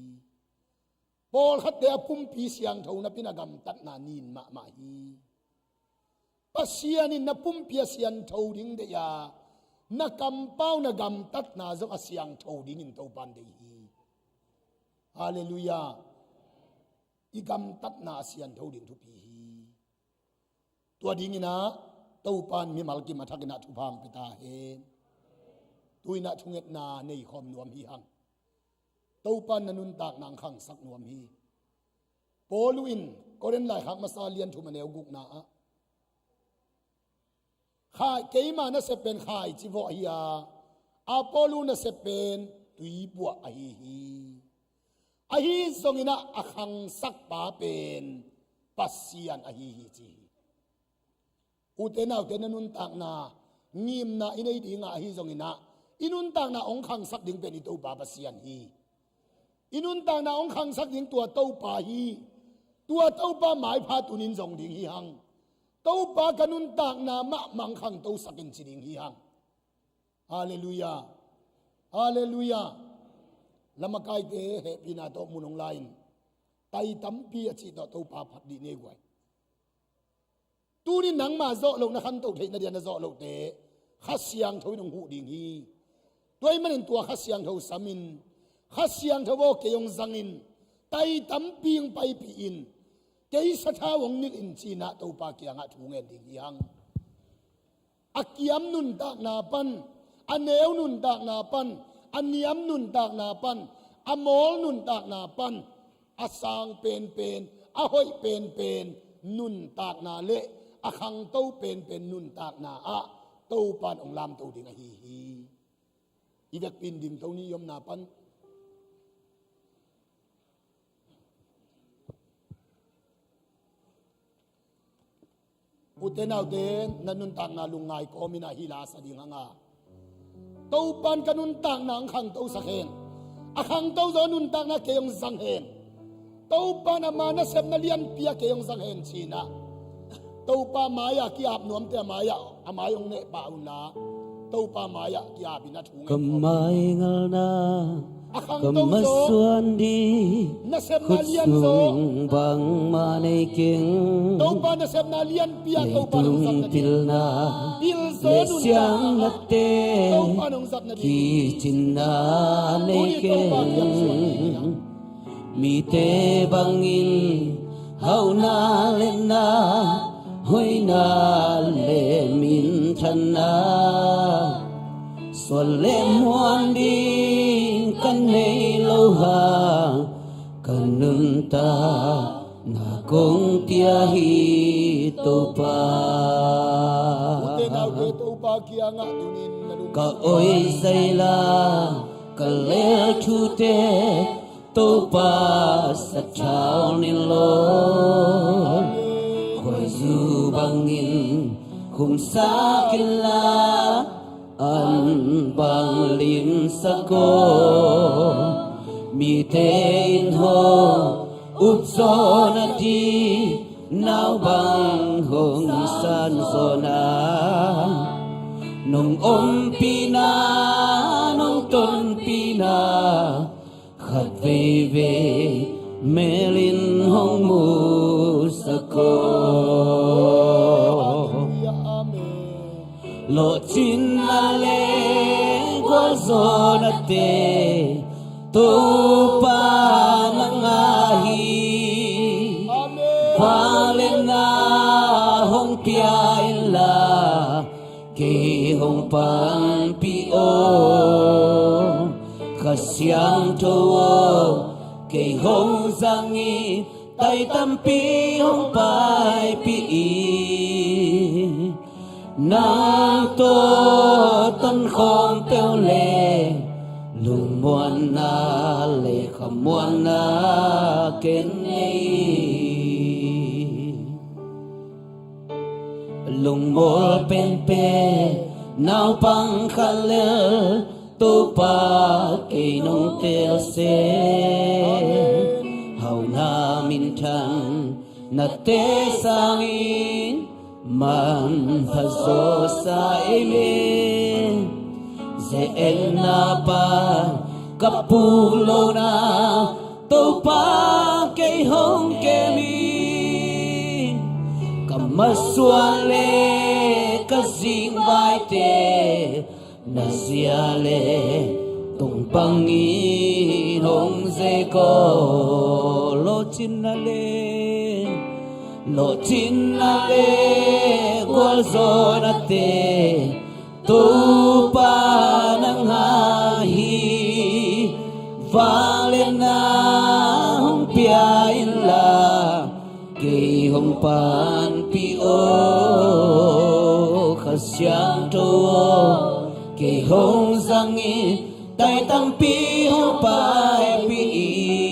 Pawlkhatte a pumpi siangtho napi-in a gamtatna nin mahmah hi. Pasian in na pumpi a siangtho ding deih a, na kampau na gamtatna zong a siangtho dingin Topan deih hi. Halleluiah. I gamtatna a siangtho ding thupi hi. Tua dingin ah Topan mimal kim a thakin ah thupha hong pia ta hen. Tu-in ah thungetna nei khawm nuam hi hang. Topan na nuntakna hong khangsak nuam hi. Paul in Korin laikhak masa lian thum a neu gukna ah, khai, keima nasep pen khaici vawh hi a, Apollo nasep pen tuibuah ahi hi. Ahi zongin ah a khangsakpa pen Pasian ahi hi ci hi. Ute naute, na nuntakna ngimna i nei ding a, ahi zongin ah i nuntakna hong khangsak ding pen i Topa Pasian hi. I nuntakna hong khangsak ding tua Topa hi. Tua Topa maipha tunin zong ding hi hang. Topa ka nuntakna mahmah hong khangtosak in ci ding hi hang. Halleluiah. Halleluiah. Lamakaite hehpihna tawh mun hong la-in, tai tampi a cih tawh Topa phat dih ni guai. Tuni nangma zawh loh, na khanto theih nading a na zawh lohte Kha Siangtho in hong huh ding hi. Tua ahih manin tua Kha Siangtho samin, Kha Siangtho aw kei hong zangin, tai tampi hong paipih in, kei sathau hong nilh in ci-in ah Topa kiangah thu ngen ding hi hang. A kiam nuntakna pan, a neu nuntakna pan, a niam nuntakna pan, a mawl nuntakna pan, a sang penpen, a hoih penpen nuntakna le a khangto penpen nuntakna ah Topan hong lamto ding ahi hi. I vekpi-in dingto ni, i omna pan. Ute naute, na nuntakna lungngai kawmin ah hih la sa ding hang a, Topan ka nuntakna hong khangtosak hen. A khangto zaw nuntakna kei hong zang hen. Topan ama nasepna lianpi ah kei hong zang hen ci-in ah, Topa mai-ah ki-ap nuamte a mai-ah, a mai hong neh pah un la, Topa mai-ah ki-ap in a thu ngen. Ka mai ngalna, a khangto zaw, ka masuan ding, nasepna lian zaw, khut sung bangmah nei keng. Topa nasepna lianpi ah Topa hong zang nading, pilna, pil zaw le nuntakna siang nate, Topa hong zang nading, kicinna nei keng. Tuni Topa kiang suan nading. Mite bangin hauhna le na, hoihna le minthanna, suan le muan ding ka nei lo hang, ka nuntakna kong pia hi Topa. Ute naute, Topa kiangah tunin na lungsim, ka oi zaila, ka lel thute, Topa sathau nin lo. Amen. Khuaizu bangin khumsak inla, an bang limsak aw. Mite in hong up zaw nading, nau bang hong san zaw na, nong ompihna, nong tonpihna, khat veivei mel in hong musak aw. Halleluiah, amen. Lawhcinna le gualzawhnate Topa na ngah hi. Amen. Vangliatna hong pia inla, kei hong panpih aw. Kha Siangtho aw, kei hong zang in, tai tampi hong paipih in. Nang tawh tonkhawm peuh leh, lungmuanna le khamuanna ken nei. Lungmual penpen naupang khat lel, Topa kei nong teel seh. Amen. Hauhna minthan nate sangin manpha zawsa ei leh, ze-etna pan ka puk lohna, Topa kei hong kem in, ka masuan le ka zingvaite na zia le tung bangin hong ze ko. Lawhcinna le, lawhcinna le gualzawhnate Topa nang a hi. Vangliatna hong pia inla, kei hong panpih aw. Kha Siangtho aw, kei hong zang in, tai tampi hong paipih in.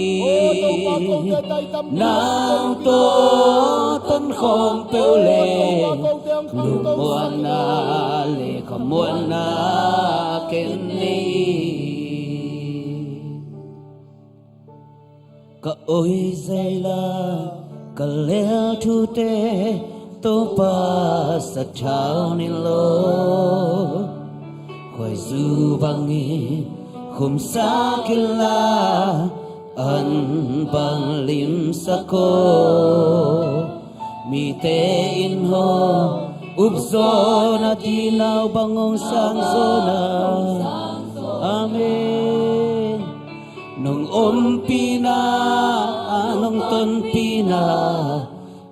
Nang tawh tonkhawm peuh le, lungmuanna le khamuanna ken nei. Ka oi zaila, ka lel thute Topa sathau ni lo. Khuaizu bangin khumsak inla, an bang limsak aw. Mite in hong upzawhna, tinau bang hong sangzawhna. Amen. Nong ompihna, a nong tonpihna,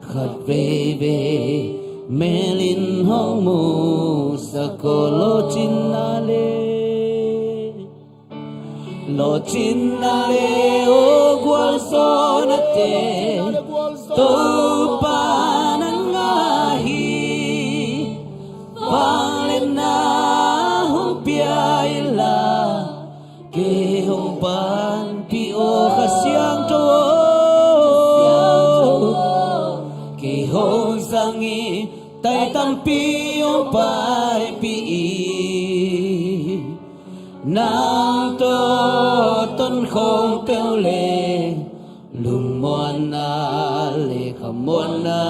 khat veivei melin hong musak aw. Lawhcinna le, lawhcinna le aw gualzawhnate, Topa nang a hi. Vangliatna hong pia inla, kei hong panpih aw. Kha Siangtho aw, kei hong zang in, tai tampi hong paipih in. Nang tawh tonkhawm peuh le, lungmuanna le khamuanna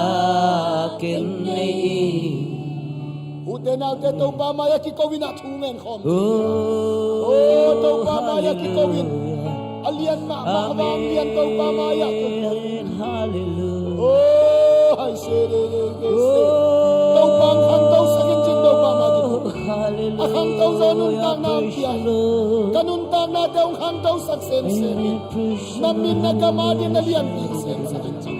ken nei. Ute naute, Topa mai-ah kiko in ah thu ngen khawm. Oh, Topa mai-ah kiko in. A lian mahmah, a vanglian Topa mai-ah kiko in. Hallelujah. Oh, hai se de de de se. Topa hong khangto sak in cin, Topa mai-ah kiko in. Hallelujah. A khangto zaw nuntakna hong pia in. Ka nuntaknate hong khangto sak semsem in. Na min na gam adingin na lianpi semsak in cin.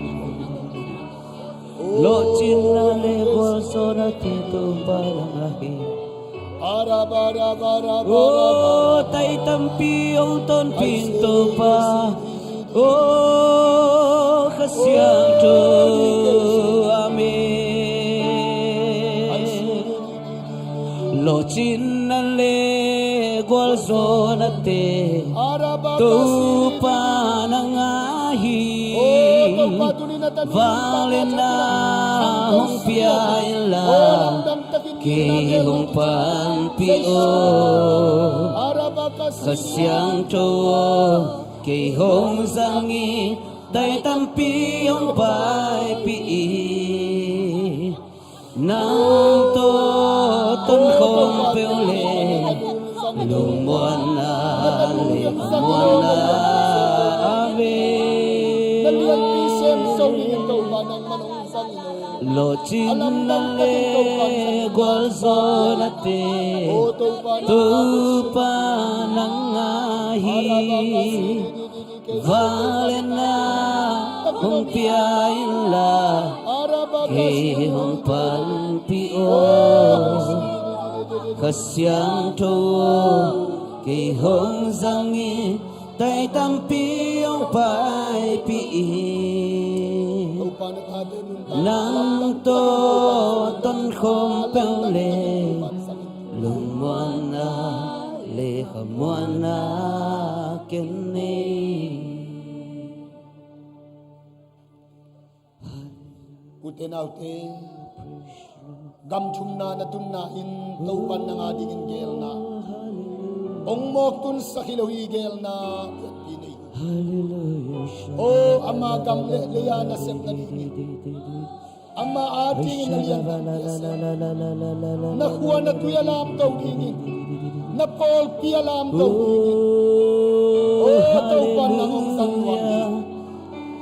Lawhcinna le gualzawhnate Topa nang a hi. Oh, tai tampi hong tonpih in Topa. Oh, Kha Siangtho. Amen. Lawhcinna le gualzawhnate Topa nang a hi. Vangliatna hong pia inla, kei hong panpih aw. Kha Siangtho aw, kei hong zang in, tai tampi hong paipih in. Nang tawh tonkhawm peuh le, lungmuanna le khamuanna. Amen. Lawhcinna le gualzawhnate Topa nang a hi. Vangliatna hong pia inla, kei hong panpih aw. Kha Siangtho aw, kei hong zang in, tai tampi hong paipih in. Nang tawh tonkhawm peuh le, lungmuanna le khamuanna ken nei. Ute naute, gam thumna na tunna in Topa nang adingin geelna hong mawk tunsak hi lo hi, geelna pianpih nei. Aw, ama gam le lei-a nasep nadingin, ama adingin na lianpi a sem, na khua na tui a lamto dingin, na pawlpi a lamto dingin. Aw, Topa nang hong zang nuam hi.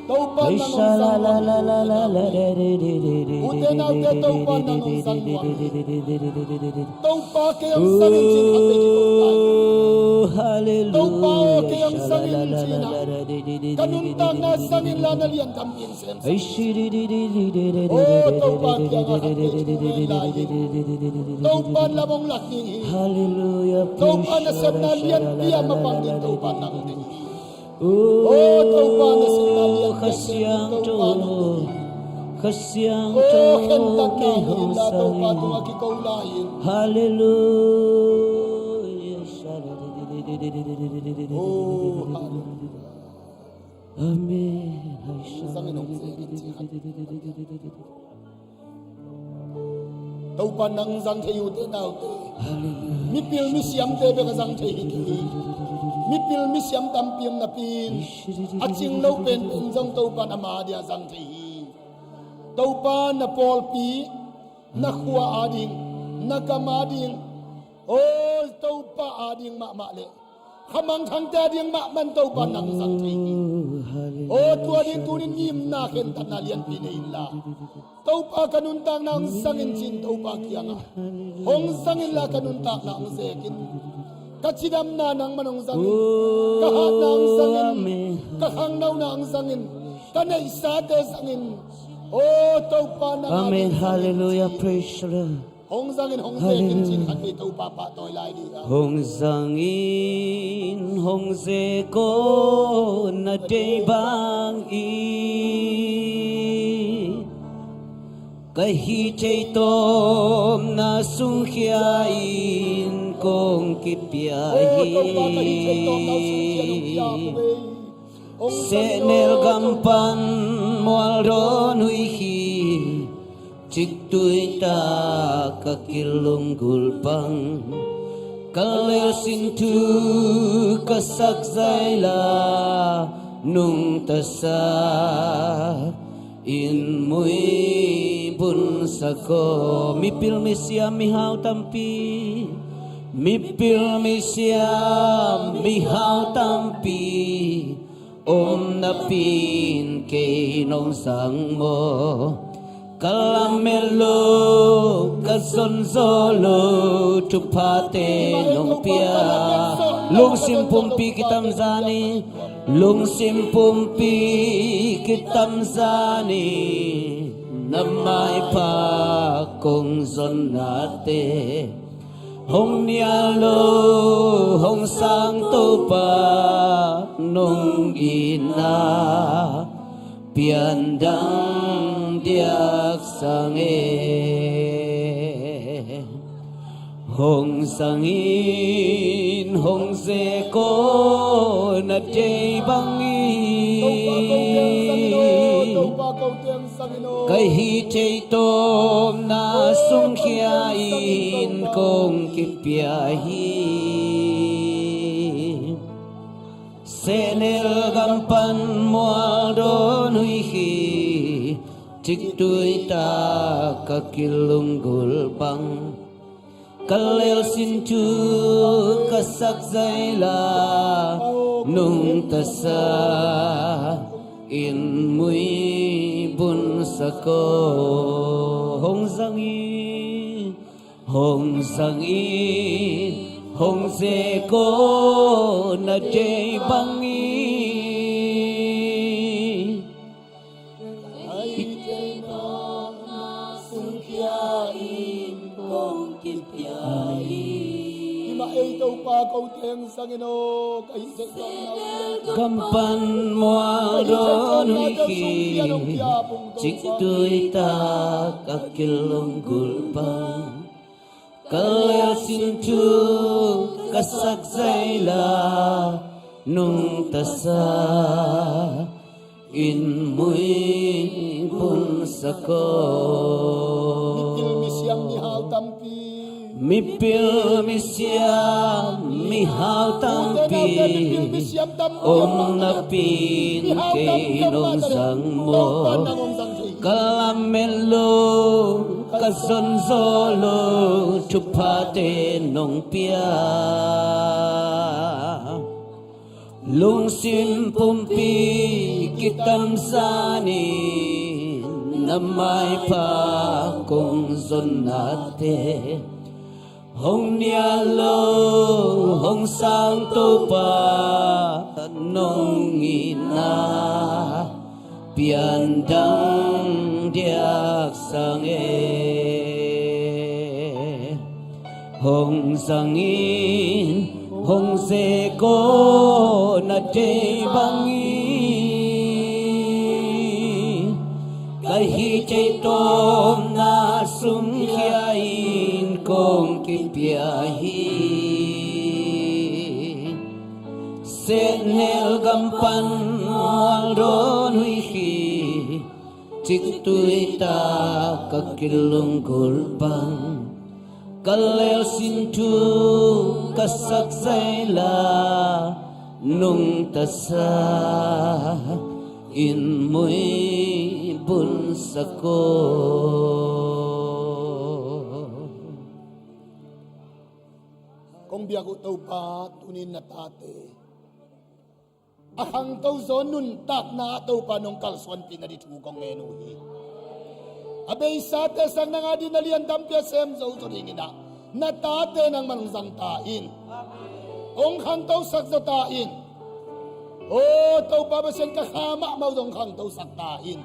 Topa nang hong zang nuam hi. Ute naute, Topa nang hong zang nuam hi. Topa kei hong zang in ci-in khat vei kiko lai. Topa aw, kei hong zang in ci-in ah, ka nuntakna zang inla na lian tampi in sem. Aw Topa kiangah khat vei kiko lai hi. Topa lam hong lak ding hi. Topa nasepna lianpi a mapang ding Topa nang ding hi. Aw Topa nasepna lianpi a sem ding Topa nang ding hi. Aw khentatna hi inla Topa tungah kiko lai in. Hallelujah. Aw hallelujah. Amen. Hong zang in hong zek in ci khat. Topa nang zang thei, ute naute. Hallelujah. Mipil misiamte bek a zang thei hi kei hi. Mipil misiam tampi om napi in, a cing lo penpen zong Topa in ama dia zang thei hi. Topa na pawlpi, na khua ading, na gam ading, aw Topa ading mahmah le khamangthangte ading mahmah in Topa nang zang thei hi. Aw tua ding tunin ngimna khentatna lianpi nei inla, Topa ka nuntakna hong zang in ci-in Topa kiangah hong zang inla ka nuntakna hong zek in. Ka cidamna nangman hong zang in. Ka hatna hong zang in. Ka khangnona hong zang in. Ka neihsate zang in. Aw Topa nang ading zang in. Amen. Hallelujah. Praise the Lord. Hong zang in, hong zek in ci-in khat vei Topa pahtawi lai ding a. Hong zang in, hong zek aw na deih bangin, ka hih theih tawpna sungkhia in kong kipia hi. Aw Topa, ka hih theih tawpna sungkhia in kong kipia hi. Sehnel gam pan mual dawn huih hi. Ciktui tak ka kilunggulh bang, ka lelsin thu ka sak zaila, nungta sa in muibun sa ko. Mipil misiam mihau tampi, mipil misiam mihau tampi om napi in kei nong zang maw? Ka lamet lo, ka zonzaw lo, thuphate nong pia. Lungsim pumpi kitamzan hi, lungsim pumpi kitamzan hi, na maipha kong zonnate. Hong nial lo, hong sang Topa nong itna piandang diak sang e. Hong zang in, hong zek aw na deih bangin, ka hih theih tawpna sungkhia in kong kipia hi. Sehnel gam pan mual dawn huih hi. Ciktui tak ka kilunggulh bang, ka lelsin thu ka sak zaila, nungta sa in muibun sa ko. Hong zang in, hong zang in, hong zek aw na deih bangin. Ka hih theih tawpna sungkhia in kong kipia hi. Himah ei Topa, ko teng zang in aw, ka hih theih tawpna. Gam pan mual dawn huih hi. Ciktui tak ka kilunggulh bang, ka lelsin thu ka sak zaila, nungta sa in muibun sa ko. Mipil misiam mihau tampi, mipil misiam mihau tampi om napi in kei nong zang maw? Ka lamet lo, ka zonzaw lo, thuphate nong pia. Lungsim pumpi kitamzanin na maipha kong zonnate hong nialo hong sang Topa nong itna piandang diak sang e. Hong zangin hong ze ko na deih bangin ka hih theih tawpna sumkhia in kong kipia hi. Sehnel gam pan mual dawn huih hi, ciktui tak ka kilunggulh bang, ka lelsin thu ka sak zaila, nungta sa in muibun sa ko. Kong biak uh Topa, tunin na tate a khangto zaw nuntakna ah Topa nong kalsuanpih nading thu kong ngen uh hi. A beisate sang nang adingin na lian tampi a sem zo zaw dingin ah na tate nangman hong zang ta in. Hong khangtosak zaw ta in. O Topa Pasian, ka kha mahmah uh zong khangtosak ta in.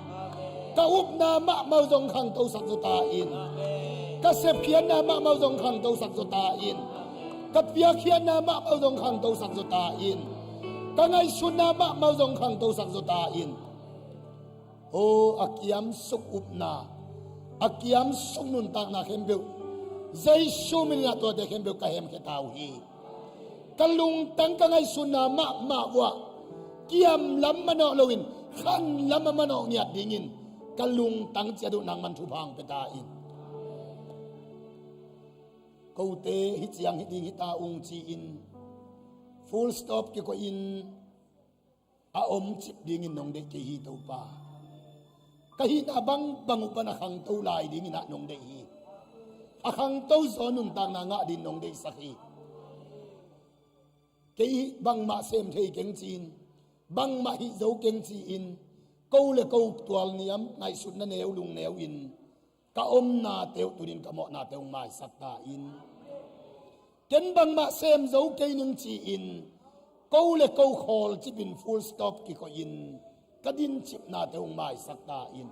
Ka upna mahmah uh zong khangtosak zaw ta in. Ka sepkhiatna mahmah uh zong khangtosak zaw ta in. Ka piakkhiatna mahmah uh zong khangtosak zaw ta in. Ka ngaihsutna mahmah uh zong khangtosak zaw ta in. O a kiamsuk upna, a kiamsuk nuntakna khempeuh Jesu min in ah tuate khempeuh ka hemkhia ta uh hi. Ka lungtang ka ngaihsutna mahmah uh ah kiam lam manawh loin khan lam a manawh ngiat dingin ka lungtang ciat uh nangman thupha hong pia ta in. Kote hih ciang hih ding hi ta ung ci-in full stop kikoih in a omcip dingin nong deih kei hi Topa. Ka hihna bangbang uh pan a khangto lai dingin ah nong deih hi. A khangto zaw nuntakna ngah dingin nong deihsak hi. Kei bangmah sem thei keng ci-in, bangmah hih zo keng ci-in, ko le ko tualniam, ngaihsutna neu, lungneu in ka omnate uh tunin ka mawhnate uh hong maisak ta in. Ken bangmah sem zo kei ning ci-in ko le ko khawlcip in full stop kikoih in ka dincipnate uh hong maisak ta in.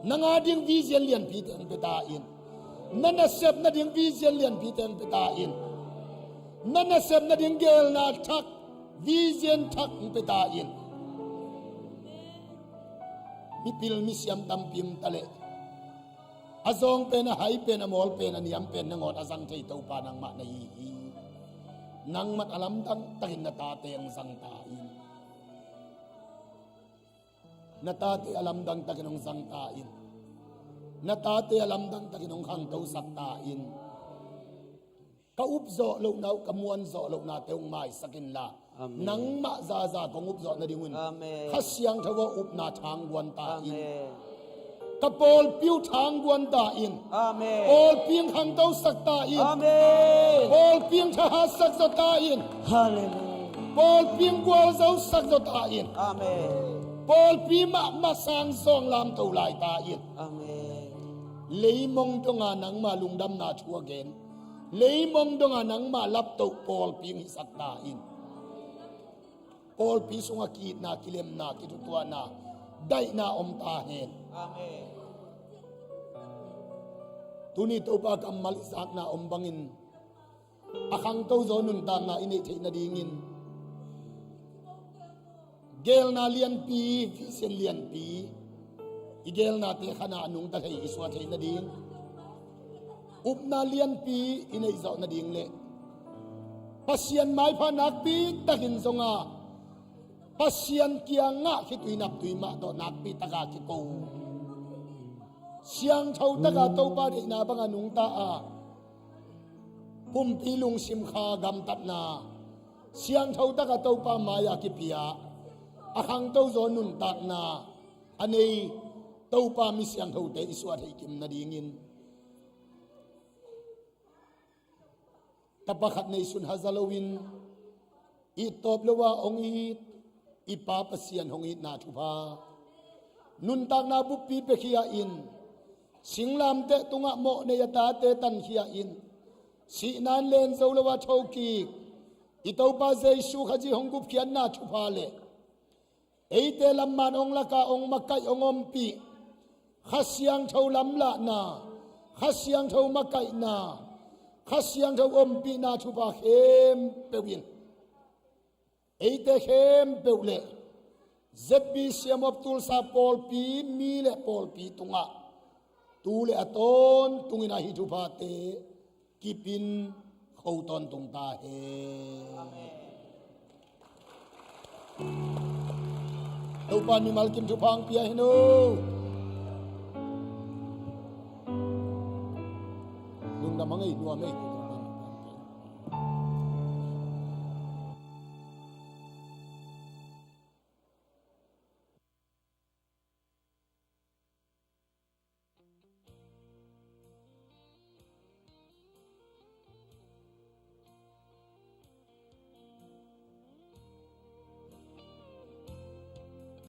Nang ading vision lianpite hong pia ta in. Na nasep nading vision lianpite hong pia ta in. Na nasep nading geelna thak, vision thak hong pia ta in. Mipil misiam tampi om ta leh a zawng pen, a hai pen, a mawl pen, a niam pen nangawn a zang thei Topa nangmah na hi hi. Nangmah a lamdang takin na tate hong zang ta in. Na tate a lamdang takin hong zang ta in. Na tate a lamdang takin hong khangtosak ta in. Ka up zawh lohna uh, ka muan zawh lohnate hong maisak inla, amen, nangmah zaza kong up zawh nadingun, amen, Kha Siangtho a upna thangguan ta in. Amen. Ka pawlpi uh thangguan ta in. Amen. Pawlpi in khangtosak ta in. Amen. Pawlpi in thahatsak zaw ta in. Hallelujah. Pawlpi in gualzosak zaw ta in. Amen. Pawlpi mahmah sang zawng lamto lai ta in. Amen. Leimong donga nangma lungdamna thu a gen, leimong donga nangma laptoh pawlpi in hisak ta in. Pawlpi sungah ki-itna, kilemna, kithutuahna, daihna om ta hen. Amen. Tuni Topa kammal i zakna om bangin a khangto zaw nuntakna i neih theih nadingin geelna lianpi, vision lianpi, i geelnate khanah a nungta thei i suah theih nading, upna lianpi i neih zawh nading le Pasian maipha nakpi takin zonga Pasian kiangah khitui naptui mah tawh nakpi taka kiko, siangtho taka Topa deihna banga nungta a pumpi lungsim kha gamtatna, siangtho taka Topa mai-ah kipia a khangto zaw nuntakna a nei Topa mi siangthote i suah theih kim nadingin tapa khat neisun haza loin Ittawp lo a hong it i Pa Pasian hong itna thupha, nuntakna buppi piakhia in, singlamteh tungah mawhnei a tate tankhia in, sihna in len zo lo a thokik i Topa Jesu Khazih hong gupkhiatna thupha le eite lamman hong laka hong makaih hong ompih Kha Siangtho lamlahna, Kha Siangtho makaihna, Kha Siangtho ompihna thupha khempeuh in eite khempeuh le Z B C M of Tulsa pawlpi mi le pawlpi tungah tu le a tawntungin a hih thuphate kipin kho tawntung ta hen. Topa in mimal kim thupha hong pia hen aw.